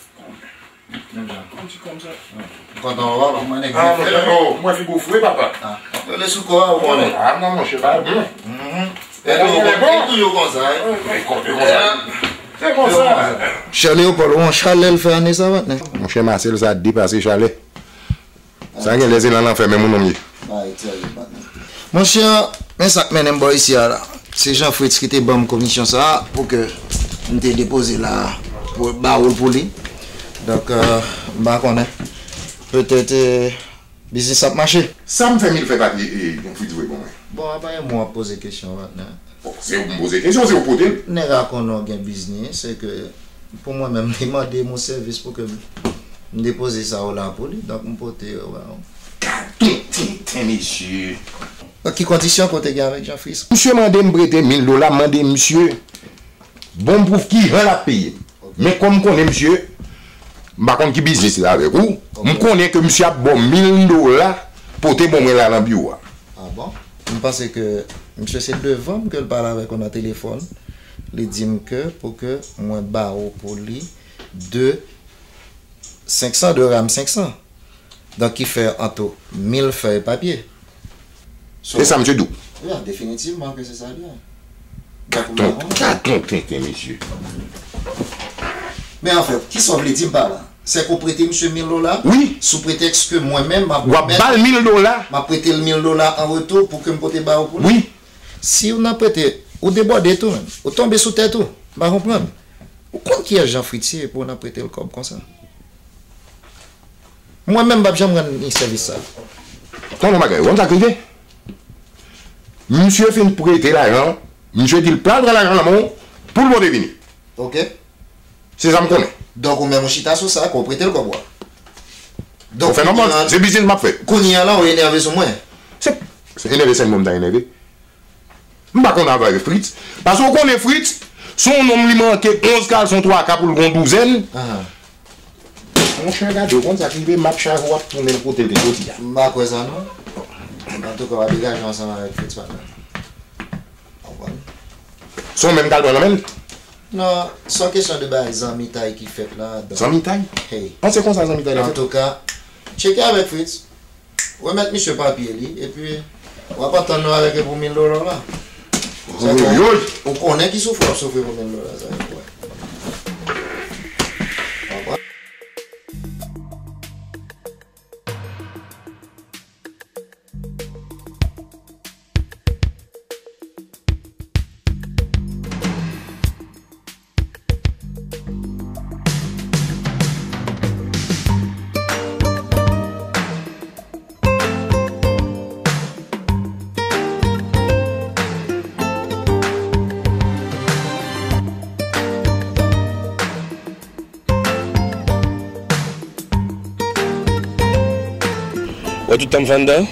menm jan. Kòmsi kòmsa. M kontan wè w, papa. Mwen nèg byen fre. Ah, mwen fi gwo fre, papa. Ah, rele sou kò a, ou konnen. Ah, non, monchè, pa bon. Mhm. E tou, e tou yo konsa, wi. Wi, wi, konsa. Se konsa. Chè Leopold, ou yon chalè l fè ane sa, patnè. Monchè, Marcel, sa depase chalè. Sa gen lè se nan lanfè menm ou nonm ye. Monchè, men sa k mennen m bò isi a la. Se Jean Fritz ki te ban m komisyon sa a pou ke m te depoze la pou ba ou l pou li. Donk, euh, m pa konnen. Petèt, euh, biznis ap mache. Sa m fè mil fè pa t, e, e, Jean Fritz voye ban mwen. Bon, apa e mwen w ap poze kesyon, patnè? Bon, se ou m poze kesyon, se ou pote l. Nèg a konnen w gen biznis, se ke pou mwen menm, li mande m yon sèvis pou ke m depoze sa yo la pou li, donk m pote yo ba w. Gad yon tenten, mesye. Nan ki kondisyon ke w te gen avèk Jean Fritz? Misye mande m prete mil dola, m mande misye, bon, m pwouve ki jan l ap peye m. Ok. Men kòm m konnen misye, m pa konn ki biznis li avèk ou, ok, m konnen ke misye ap ba w mil dola, pote ban mwen la nan biwo a. Ah bon? M panse ke misye se devan m ke l pale avèk ou nan telefòn. Li di m ke pou ke mwen ba ou pou li de senk san, de ram senk san. Donk, ki fè an tou mil fèy papye. So, se sa misye di w? Ya, definitivman ke se sa l ye. Gad yon, gad yon tenten, mesye. Men anfèt, kisa w vle di m pa la? Se ke w prete misye mil dola? Wi. Sou pretèks ke mwen menm, m ap, w ap ba l mil dola? M ap prete l mil dola an retou pou ke m pote ba ou pou li? Wi. Si w nan prete, ou debòde tou menm. Ou tonbe sou tèt ou. M pa konprann. Ou konn kiyès Jean Fritz ye pou w nan prete l kòb konsa? Mwen menm, m p ap janm rann li sèvis sa. Tonton Bagay, ou konn sa k rive? Misye fin prete lajan, misye di l pral pran lajan nan men w pou l pote vini. Ok. Se sa m konnen. Donk, ou menm ou chita sou sa, ke w prete l kòb ou a. Ou fè nòmal, se biznis m ap fè. Kounye a la, ou enève sou mwen. Se, se enève sèlman m ta enève. M pa konn avè Fritz. Paske w konnen Fritz, se yon nonm li manke onz kalson twa ka pou l gen yon douzèn. Aha. Monchè, gade, ou konn sa k rive, m ap chaje w ap tounen l kote l te soti a. M pa kwè sa, non. Antouka, w a degaje ansanm avèk Fritz, patnè. Konprann? Se w menm k al pran nan men l? Non, se yon kesyon de bagay zanmitay ki fèt la, donk. Zanmitay? Hey. An, se konsa zanmitay la fèt? Antouka, tcheke avèk Fritz. Remèt misye papye li, epi w ap antann nou avèk li pou mil dola w la. Sa fè, ou konnen ki soufri w ap soufri pou mil dola sa yo, wè. Wè tout tan m fè anndan?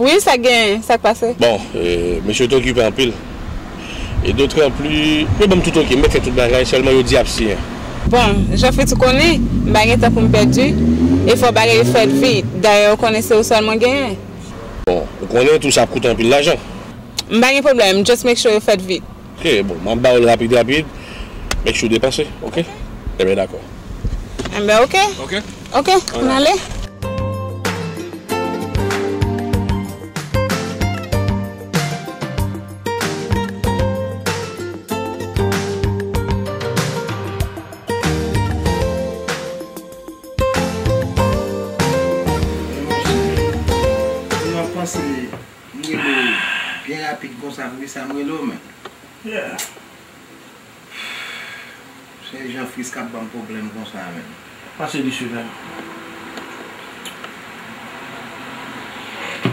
Wi, sa genyen, sa k pase? Bon, e, mesye yo te okipe anpil. E dotè pli, yo ban m tout oke, m mèt fè tout bagay, sèlman yo di y ap siyen. Bon, Jean Fritz, ou konnen, m pa gen tan pou m pèdi, e fò bagay yo fèt vit. Dayè, ou konnen se ou sèl mwen genyen. Bon, ou konnen tou sa ap koute anpil lajan. M pa gen pwoblèm, just make sure yo fèt vit. Ok, bon, m ap ba w l rapid, rapid. Make sure w depanse, ok? Ebyen, dakò. Enben, ok. Ok? Ok, ann ale. Mwen panse m rele w byen rapid konsa, poukisa m rele w menm? Yeah. Se Jean Fritz k ap ban m pwoblèm konsa menm. Pase li sou menm.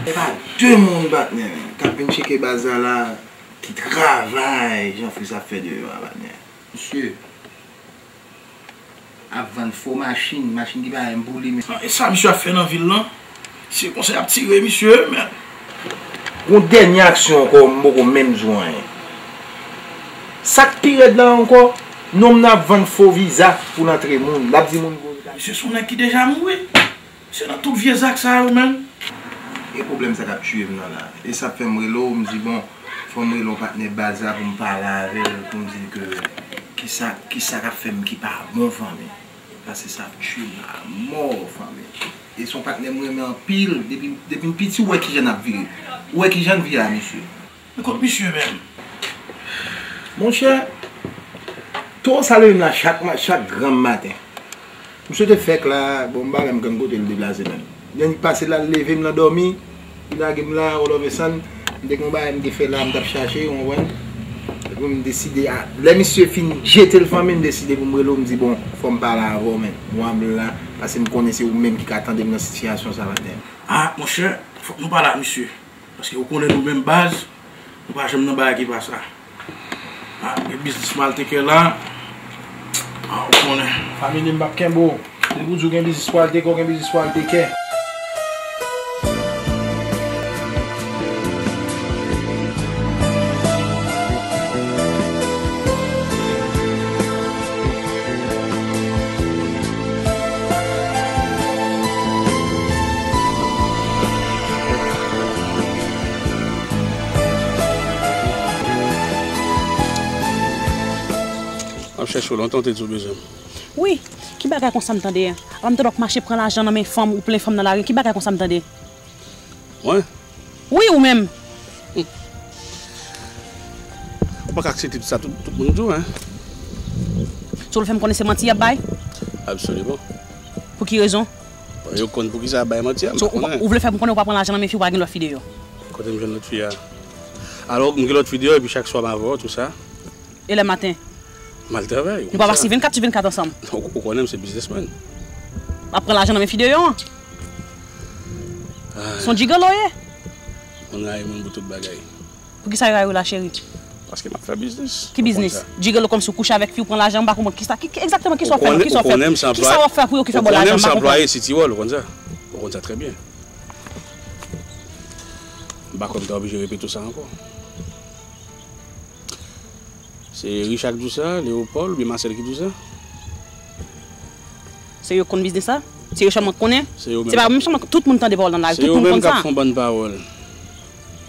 Se pa de moun, patnè, k ap vin tcheke baz la la, ki travay Jean Fritz ap fè deyò a, patnè. Misye ap vann fo machin, machin ki pa menm pou li menm. E sa misye ap fè nan vil lan? Se konsa y ap tire misye, men. Yon dènye aksyon ankò, m poko menm di w anyen. Sa k pi rèd la ankò, nonm nan ap vann fo viza pou l antre moun. L ap di moun pou l ka. Misye se yon nèg ki deja mouri. Se nan tout vye zak sa yo menm. E pwoblèm sa k ap tiye m nan la. E sa k fè m rele w, m di, bon, fò m rele yon patnè baz la pou m pale avè l, pou m di l ke kisa, kisa k ap fè m ki pa bon, fanmi. Paske sa ap tiye m a mò, fanmi. E se yon patnè m renmen anpil. Depi, depi m piti, ou wè kijan n ap vire. Ou wè kijan n vire a misye. Men kot misye menm? Monchè, towo sa leve m la chak, ma- chak granm maten. Misye te fèk la, bon, m pa menm konn kote l deplase menm. Lè li pase la, l leve m nan dòmi, li lage m la, all of a sudden, m te gen yon bagay m te fè la, m t ap chache, ou konprann? Epi m deside, a, lè misye fin jete l, fanmi, m deside pou m rele w, m di, bon, fò m pale avè w, men, mwen m la, paske m konnen se ou menm ki ka tande m nan sitiyasyon sa, patnè. Ah, monchè, fòk nou pale ak misye. Paske ou konnen nou menm baz, nou pa janm nan bagay ki pa sa. Ah, gen biznis m al teke la. Ah, ou konnen. Family m p ap kenbe w. Depi w di w gen biznis pou al teke, w gen biznis pou al teke. M ap chèche w lontan, w te di w bezwen m. Wi, ki bagay konsa m tande a? Apa m tande w ap mache pran lajan nan men fanm, ou plen fanm nan lari, ki bagay konsa m tande? Mwen? Wi, ou menm. Ou pa ka aksepte tout sa tout, tout moun di w, en. So, w vle fè m konnen se manti y ap bay? Absoliman. Pou ki rezon? Bon, yo konn poukisa y ap bay manti a, m pa konnen. So, ou, ou vle fè m konnen ou pa pran lajan nan men fi, ou pa gen lòt fi deyò? Kote m jwenn lòt fi a? Alò, m gen lòt fi deyò, epi chak swa m avè w, tou sa. E lè maten? M al travay. Nou pa pase vennkat sou vennkat ansanm? Ou, ou konnen m se biznismenn. Ap pran lajan nan men fi deyò an? Ay. Se yon jigolo w ye? Moun rayi moun pou tout bagay. Poukisa yo rayi w la, cheri? Paske m ap fè biznis. Ki biznis? Ou konn sa. Jigolo kòmsi w kouche avèk fi, w pran lajan, m pa konprann kisa, ki, ki, egzakteman kisa w fè menm? Kisa w ap fè pou yo ki fè ba w lajan, m pa konprann. Ou konnen m se anplwaye City World, ou konn sa. Ou konn sa trè byen. M pa kwè m ta oblije repete w sa ankò. Se Richard ki di w sa, Léopold, oubyen Marcel ki di w sa? Se yo k konn biznis la? Se yo sèlman k konnen? Se yo menm. Se pa menm sèlman tout moun tande pawòl nan lari, tout moun konn sa. Se yo menm k ap fè yon bann pawòl.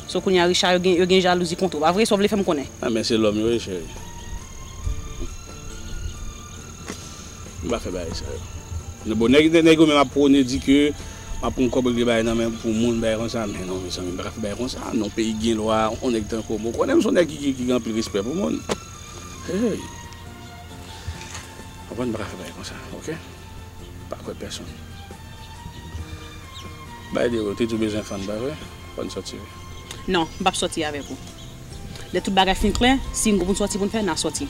So kounye a Richard, yo gen, yo gen jalouzi kont ou, pa vre? Sa w vle fè m konnen? Ah, men se lòm yo ye, cheri. M pa fè bagay sa yo. Bon, nèg, nèg yo menm ap pwone di ke m ap pran kòb regle bagay nan men pou moun, bagay konsa. Men non, mezanmi, m pa ka fè bagay konsa. Non, peyi gen lwa, yon nèg tankou mwen, ou konnen m se yon nèg ki, ki, ki gen anpil respè pou moun. Hey! Konprann, m pa ka fè bagay konsa, oke? Pa kwè pèsonn. Bay de ou te di w bezwen fann, pa vre? Fò n sòti, wi. Non, m p ap sòti avèk ou. Lè tout bagay fin klè, si n gen pou n sòti pou n fè, n a sòti.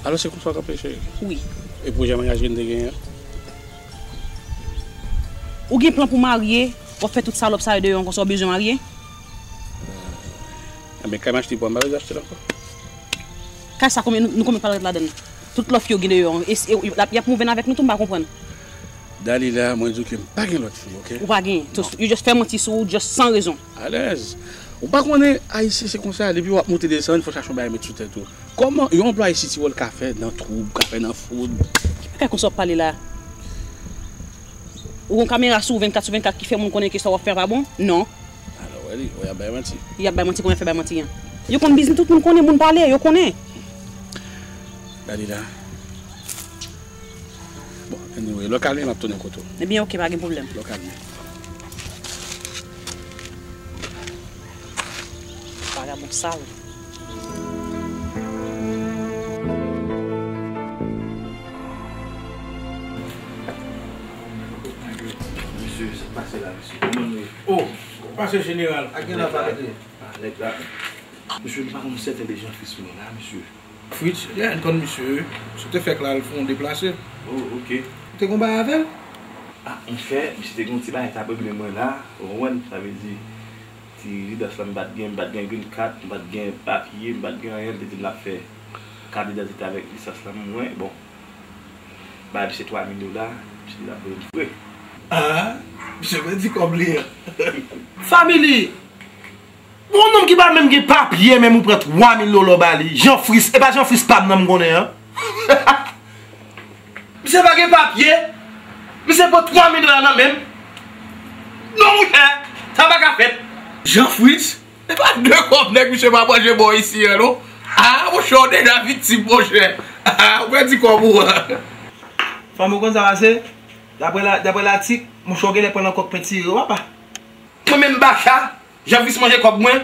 Alò se konsa w kanpe, cheri? Wi. E pwojè maryaj ke n te genyen an? Ou gen plan pou marye, w ap fè tout salòp sa yo deyò an konsa, w bezwen marye? Enben, kay m achte pou w, m pa bezwen achte l ankò. Kay sa, konbyen nou, nou konbyen k pral ret ladan l? Tout lòt fi yo gen deyò an, e, e, y ap, y ap mouven avèk nou tou, m pa konprann. Dalila, mwen di w ke m pa gen lòt fi, oke? Ou pa gen. Just, you just fè manti sou ou, just san rezon. Alèz. Ou pa konnen, Ayisyen se konsa, depi w ap monte desann, fò w chache yon bagay met sou tèt ou. Kòman yon anplwaye City World ka fè nan twoub, ka fè nan foud? Ki bagay konsa w ap pale la? Ou gon kamera sou vennkat sou vennkat ki fè moun konnen ke sa w ap fè a pa bon? Non. Alò, wè li, wè, y ap bay manti. Y ap bay manti, kòman y ap fè bay manti an? Yo konn biznis, tout moun konnen, moun pale, yo konnen. Dalila. Bon, anyway, lè w kalme, m ap tounen kote w. Ebyen, oke, pa gen pwoblèm. Lè w kalme. Vagabon sal. Mesye, sa k pase la, mesye? Kòman nou ye? Oh, pase jeneral. Ak gen nan pa mete. Ah, nèg la. Mesye, m pa konn sèten de Jean Fritz mwen la, mesye. Fritz, yeah, m konn misye, wi. Misye te fèk la, l fè yon deplase. Oh, oke. Ou te gon bagay avè l? Ah, monchè, misye te gon ti bagay k ap regle mwen la, ou konprann? Sa vle di, ti rezidans la, m pa t gen, m pa t gen green card, m pa t gen papye, m pa t gen anyen, l te di l ap fè kat idantite avèk lisans la, mwen, bon. Bay misye twa mil dola, misye di l ap voye m fre. Ah, misye pèdi kòb li an. Family! Bon, yon nonm ki pa menm gen papye, menm ou pran twa mil dola w ba li. Jean Fritz, e pa Jean Fritz pa m nan m konnen an. Misye pa gen papye. Misye pran twa mil dola nan men m. Non, monchè, sa pa ka fèt. Jean Fritz, e pa de kòb nèg misye pa manje bò isi an, non. Ah, monchè, w deja viktim, monchè. Ah, ou pèdi kòb ou an. Fanm ou konn sa pase? Daprè la, daprè latik, monchè, w genlè pran nan kòk pentire, w apa. Mwen menm Bacha, Jean Fritz manje kòb mwen.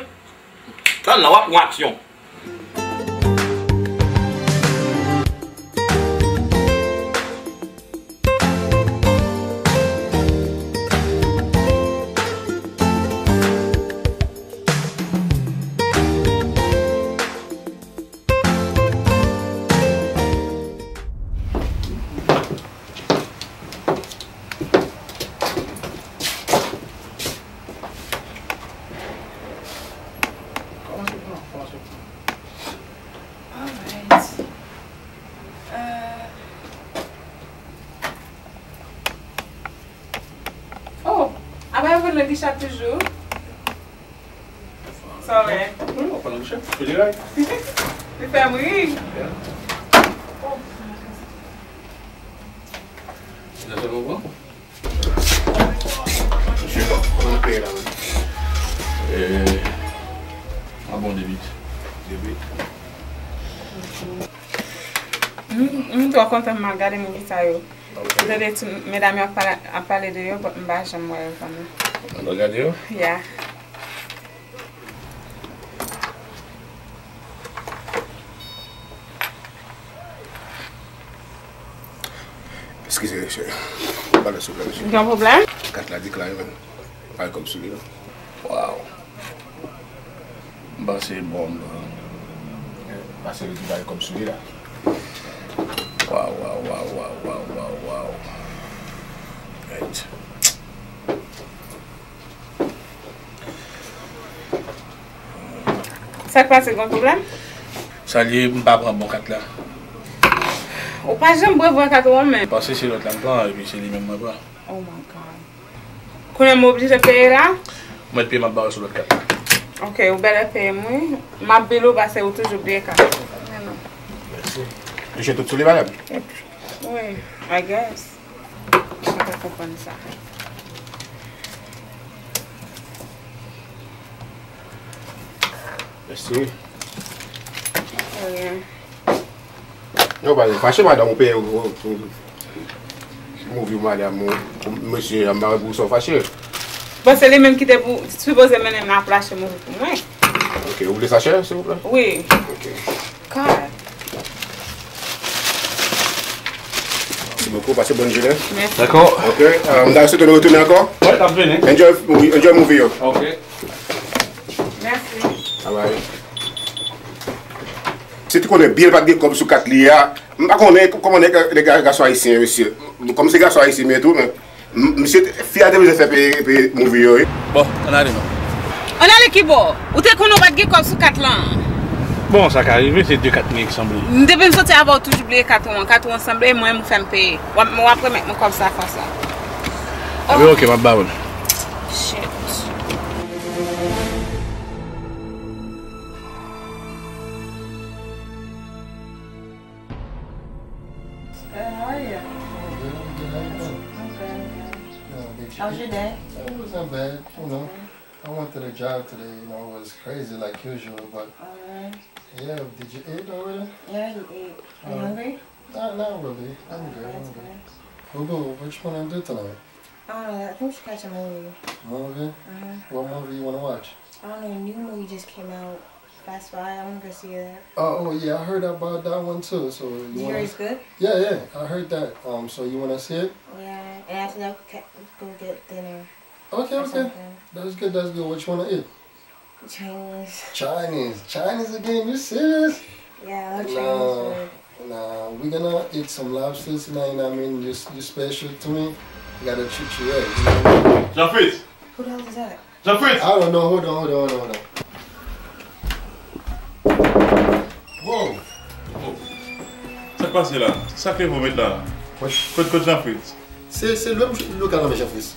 Tann la, w ap wè aksyon. Alright. Euh. Oh, apa yo vin nan gicha toujou? Sa w wè? Wi, w ap pale, monchè. Fè li ray. Li fè m ri. Yeah. Oh. Monchè, kòman nou peye la menm? Eh, a bon, debit. Debit. M, m twò kontan m al gade movie sa yo. Ok. M tande ti medam yo ap pale, ap pale de yo, but m pa janm wè yo vrèman. Ou gade yo? Yeah. Eskize, mesye. Pale souple, mesye. Gen pwoblèm? Kat la deklare, men. Pa gen kòb sou li, non. Waw. M panse bon, bon. Pase li di pa gen kòb sou li la. Waw, waw, waw. Right. Sa k pase, gen pwoblèm? Sa l ye, m pa pran bon kat la. Ou pa janm bwè vwa kat ou an, men. Panse se lòt la m pran, epi se li menm mwen pran. Oh my God. Kounye a m oblije peye la? Ou mèt peye, m ap ba w sou lòt kat la. Ok, ou bèlè peye m, wi. M ap bil ou, paske ou toujou bliye kat ou. Men non. Mèsi. Touche tout sou li, madanm? Wi, I guess. Mwen pa konprann sa. Mèsi. Anyen. Non, pa fache, madanm, ou peye, ou, ou, ou, movie, madanm, ou, ou, mesye, m pa wè pou sa w fache. Bon, se li menm ki te pou, sipoze mennen m al achte movie pou mwen. Ok, ou vle sa chè, silvouplè? Wi. Ok. God. Mèsi bokou, pase bòn jounen. Mèsi. Dakò. Ok, euh, m ta swete nou retounen ankò. Wi, n ap vini. Enjoy, wi, enjoy movie yo. Ok. Mèsi. Bye bye. Se te konnen byen l pa t gen kòb sou kat li a. M pa konnen kòman nèg, nèg gason ayisyen, mesye. Kòm se gason ayisyen m ye tou, men M-, misye, fi a te bezwen fè peye, peye movie yo, wi. Bon, ann ale non. Ann ale ki bò? Ou te konnen w pa t gen kòb sou kat lan. Bon, sa ka rive, se de kat nèg sanble. M depi m soti avè w toujou bliye kat ou an. Kat ou an sanble, mwen m fè m peye. W ap, w ap remèt mwen kòb sa fwa sa. Wi, ok, m ap ba ou l. Shit. Good, how are you? I'm good, I'm good. I'm good, I'm good. How was your day? It wasn't bad, you know. I went to the job today, you know, it was crazy like usual, but yeah, did you eat already? Yeah, I ate. You hungry? Not, not really. I'm good, I'm good. Boo boo, what you wanna do tonight? I don't know. I think we should catch a movie. Movie? Mm-hmm. What movie you wanna watch? I don't know. A new movie just came out. Fast Five. I wanna go see that. Oh, oh yeah, I heard about that one too. So you wanna? You heard it's good? Yeah, yeah, I heard that. Um, so you wanna see it? Yeah, and after that, we could go get dinner. Okay, okay. That's good, that's good. What you wanna eat? Chinese. Chinese. Chinese again? You serious? Yeah, I love Chinese food. Nah, we gonna eat some lobsters tonight, you know what I mean? You, you special to me. I gotta treat you right, you know what I mean? Jean Fritz! Who the hell is that? Jean Fritz! I don't know. Hold on, hold on, hold on, hold on. Wow! Oh. Sa k pase la? Sa k leve w met la? Kot, kot Jean Fritz? Se, se lwe m lwe kay la, men Jean Fritz.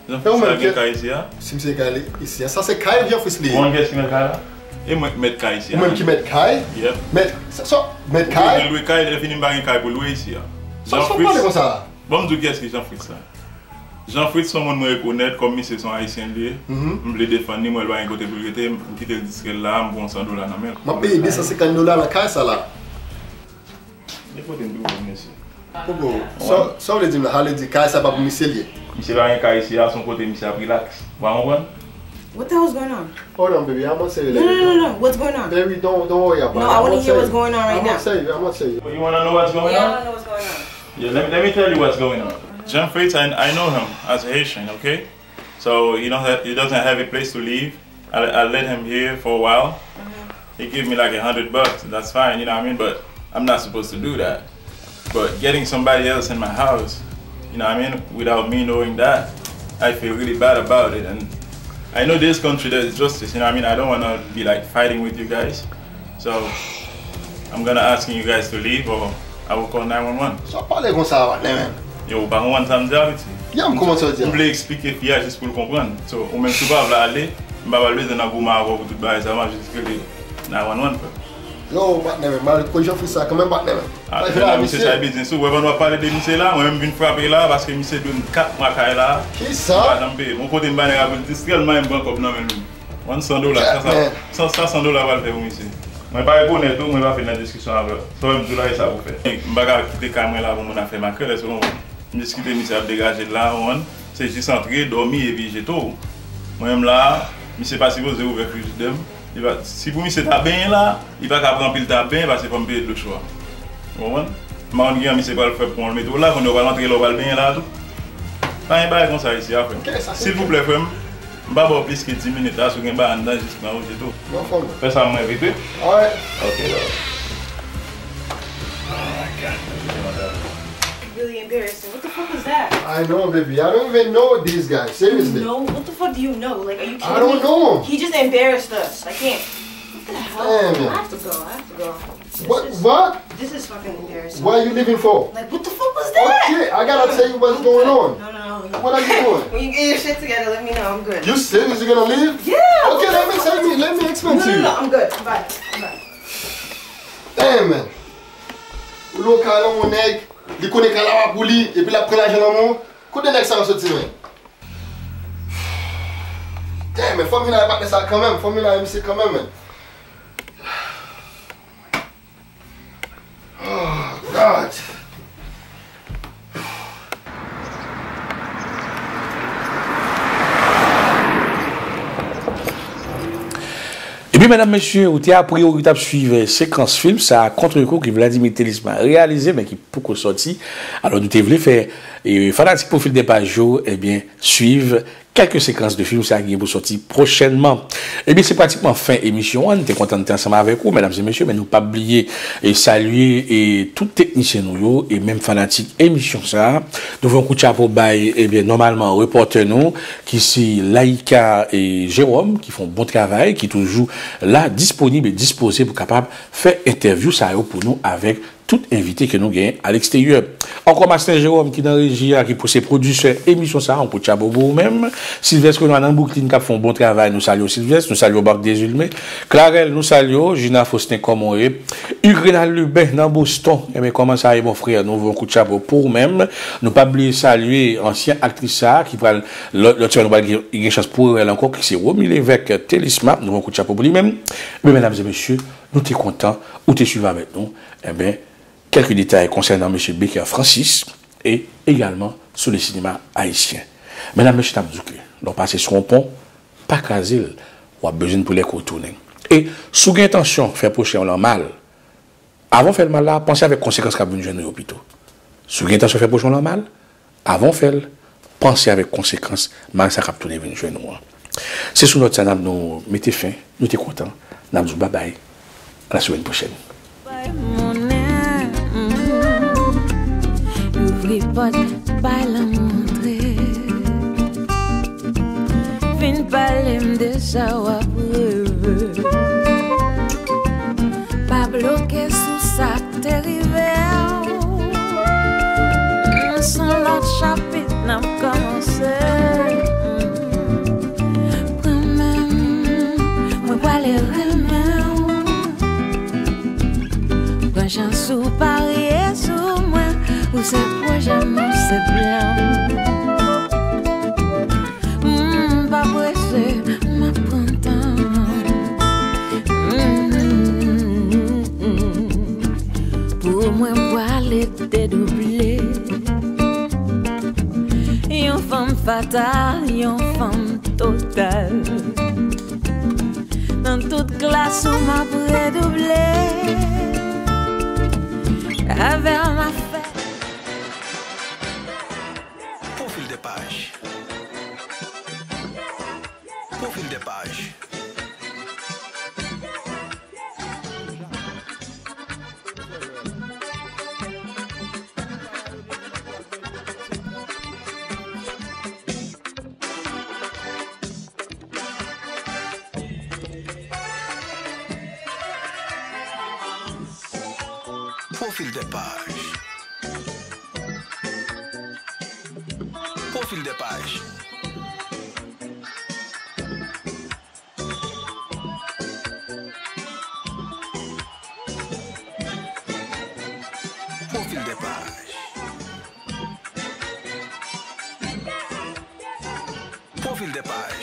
Jean Fritz la gen kay isi a? Si misye gen kay isi a. Sa se kay Jean Fritz li ye. Ou konn kiyès ki mèt kay la? E mwen k mèt kay isi a. Ou menm ki mèt kay? Yep. Mèt, sa, sa, mèt kay? Ou gen lwe kay, lè fini m pa gen kay pou lwe isi a. Sa, sa w pale konsa? Bon, m di w kiyès ki Jean Fritz la. Jean Fritz se yon moun mwen rekonèt kòm misye se yon Ayisyen li ye. M vle defann li, m wè l pa gen kote pou l rete, m kite l distrè l la, m pran san dola nan men l. M ap peye de san senkant dola nan kay sa la. Depote m tou pou mesye. Popo, sa, sa w vle di m la? Sa vle di kay sa pa pou misye l ye? Misye pa gen kay isi a, se yon kote misye ap rilaks. Ou pa konprann? What the hell's going on? Hold on, baby. I'm gonna tell you later. No, no, no, no. What's going on? Baby, don't, don't worry about it. No, I wanna hear what's going on right now. I'm gonna tell you. I'm gonna tell you. You wanna know what's going on? Yeah, I wanna know what's going on. Yeah, let, let me tell you what's going on. Jean Fritz, I, I know him as a Haitian, okay? So he don't have, he doesn't have a place to live. I, I let him here for a while. He gave me like a hundred bucks, and that's fine, you know what I mean? But I'm not supposed to do that. But getting somebody else in my house, you know what I mean, without me knowing that, I feel really bad about it. And I know this country, there is justice, you know what I mean? I don't want to be like fighting with you guys. So, I'm gonna asking you guys to leave or I will call nine one one. Sa w pale konsa a, patnè, menm? Yo, ou pa konprann sa m di a, piti? Ya, m konprann sa w di a. M vle eksplike fi a jis pou l konprann. So, ou menm si w pa vle ale, m pa pral bezwen nan goumen avè w pou tout bagay sa, m ap jis rele nine one one, frè. Yo, patnè, menm, mal kou Jean Fritz sa, kanmenm, patnè, menm. Ah, men la, misye sa e biznis ou. Wè, pandan w ap pale de misye la, mwen menm vin frape la, paske misye dwe m kat mwa kay la. Kisa? Li pa janm peye. Bon, kote m pa nèg ap distrè l, m pa menm pran kòb nan men l. Wan san dola, sa, sa, sa, sa san dola pral fè pou misye. Mwen pa rekonèt ou, mwen pa fè nan diskisyon avè w. Sa w wè m di w la, e sa pou fè. M pa ka kite kay mwen la pou moun ap fè makrèl, èske w konprann? M jis kite misye ap degaje l la, ou konprann? Se jis antre, dòmi, epi jete w. Mwen menm la, misye pa sipoze ouvè frijidè m. Li pa, si pou misye ta benyen la, li pa ka pran pil ta benyen, paske fò m peye dlo cho a. Ou konprann? M pa konn kijan misye pral fè pou l mete w la, kounye a w pral antre la, w pral benyen la tou. Pa gen bagay konsa isi a, frè m. Silvouplè, frè m, m pa ba w plis ke dis minit la, si w gen bagay anndan, jis pran yo, se tou. Fè sa mwen vit, wi. Alright. Ok, bro. Oh my God. Really embarrassing. What the fuck was that? I know, baby. I don't even know these guys. Seriously. You know? What the fuck do you know? Like, are you kidding me? I don't know. He just embarrassed us. I can't. What the hell? Damn it. I have to go. I have to go. This is, what? This is fucking embarrassing. What? What are you leaving for? Like, what the fuck was that? Okay, I gotta tell you what's going on. No, no, no, no. What are you doing? When you get your shit together, let me know. I'm good. You serious? You gonna leave? Yeah. Okay, let me tell you. Let me explain to you. No, no, no. I'm good. Bye. Bye. Damn, man. Ou lwe kay lan yon nèg, li konnen kay la pa pou li, epi l ap pran lajan nan men w. Kote nèg sa yo soti, men? Damn, men fanmi la e patnè sa kanmenm, fanmi la e misye kanmenm, men. Oh, God. Ebyen, medam, mesye, ou te apriori w t ap swiv sekans fim sa a, Contre-coup, ki Vladimir Thelisma reyalize, men ki poko sòti. Alò, nou te vle fè, e, fanatik Pwofil de Paj yo, ebyen, swiv kèlke sekans de fim sa a ki gen pou sòti pwochènman. Ebyen, se pratikman fen emisyon an. Nou te kontan nou te ansanm avèk ou, medam e mesye, men nou p ap bliye e salye e tout teknisyen nou yo, e menm fanatik emisyon sa a. Nou voye yon kout chapo bay, ebyen, nòmalman, repòtè nou, ki se Laïka e Jérôme, ki fè yon bon travay, ki toujou la, disponib e dispoze pou kapab fè entèvyou sa yo pou nou avèk tout envite ke nou genyen a leksteryè. Ankò Masten Jerome ki nan reji a, ki pou se pwodisè emisyon sa a, yon kout chapo pou ou menm. Sylvestre Renoir nan Brooklyn k ap fè yon bon travay, nou salye w Sylvestre, nou salye w Marc Desulmé. Clarel, nou salye w, Gina Faustin kòman w ye? Hugues Renald Lubin nan Boston, enben kòman sa ye mon frè? Nou voye yon kout chapo pou ou menm. Nou p ap bliye salye ansyen aktris sa a ki pral, lòt, lòt semèn nou pral gen, gen chans pou wè l ankò, ki se Romy Lévesque Thélisma, nou voye yon kout chapo pou li menm. Enben medam e mesye, nou te kontan ou te swiv avèk nou. Enben, kèlke detay konsènan mesye Baker Francis e egalman sou le sinema ayisyen. Medam, mesye, n ap di w ke lè w pase sou yon pon, pa kraze l, w ap bezwen pou lè ke w tounen. E si w gen entansyon fè pwochen w lan mal, avan w fè l mal la, panse avèk konsekans k ap vin jwenn ou yo pito. Si w gen entansyon fè pwochen w lan mal, avan w fè l, panse avèk konsekans mal sa k ap tounen vin jwenn ou an. Se sou nòt sa n ap nou mete fen, nou te kontan, n ap di w babay, a la semèn pwochèn. Bay monnen, mm, ouvri pòt, bay lanmou antre. Vin pale m de sa w ap reve. Pa bloke sou sa k te rive w. Se yon lòt chapit n ap kòmanse. Pran men m, mwen pwale renmen w. Pran chans ou parye sou mwen. Ou se pwojè m, ou se plan m. M pa prese, m ap pran tan. Mm. Pou mwen pwale dedouble. Yon fanm fatal, yon fanm total. Nan tout klas ou m ap redouble. Avè w m ap fè. Profil de paj. Profil de paj. Profil de paj. Profil de paj. Profil de paj. Profil de paj.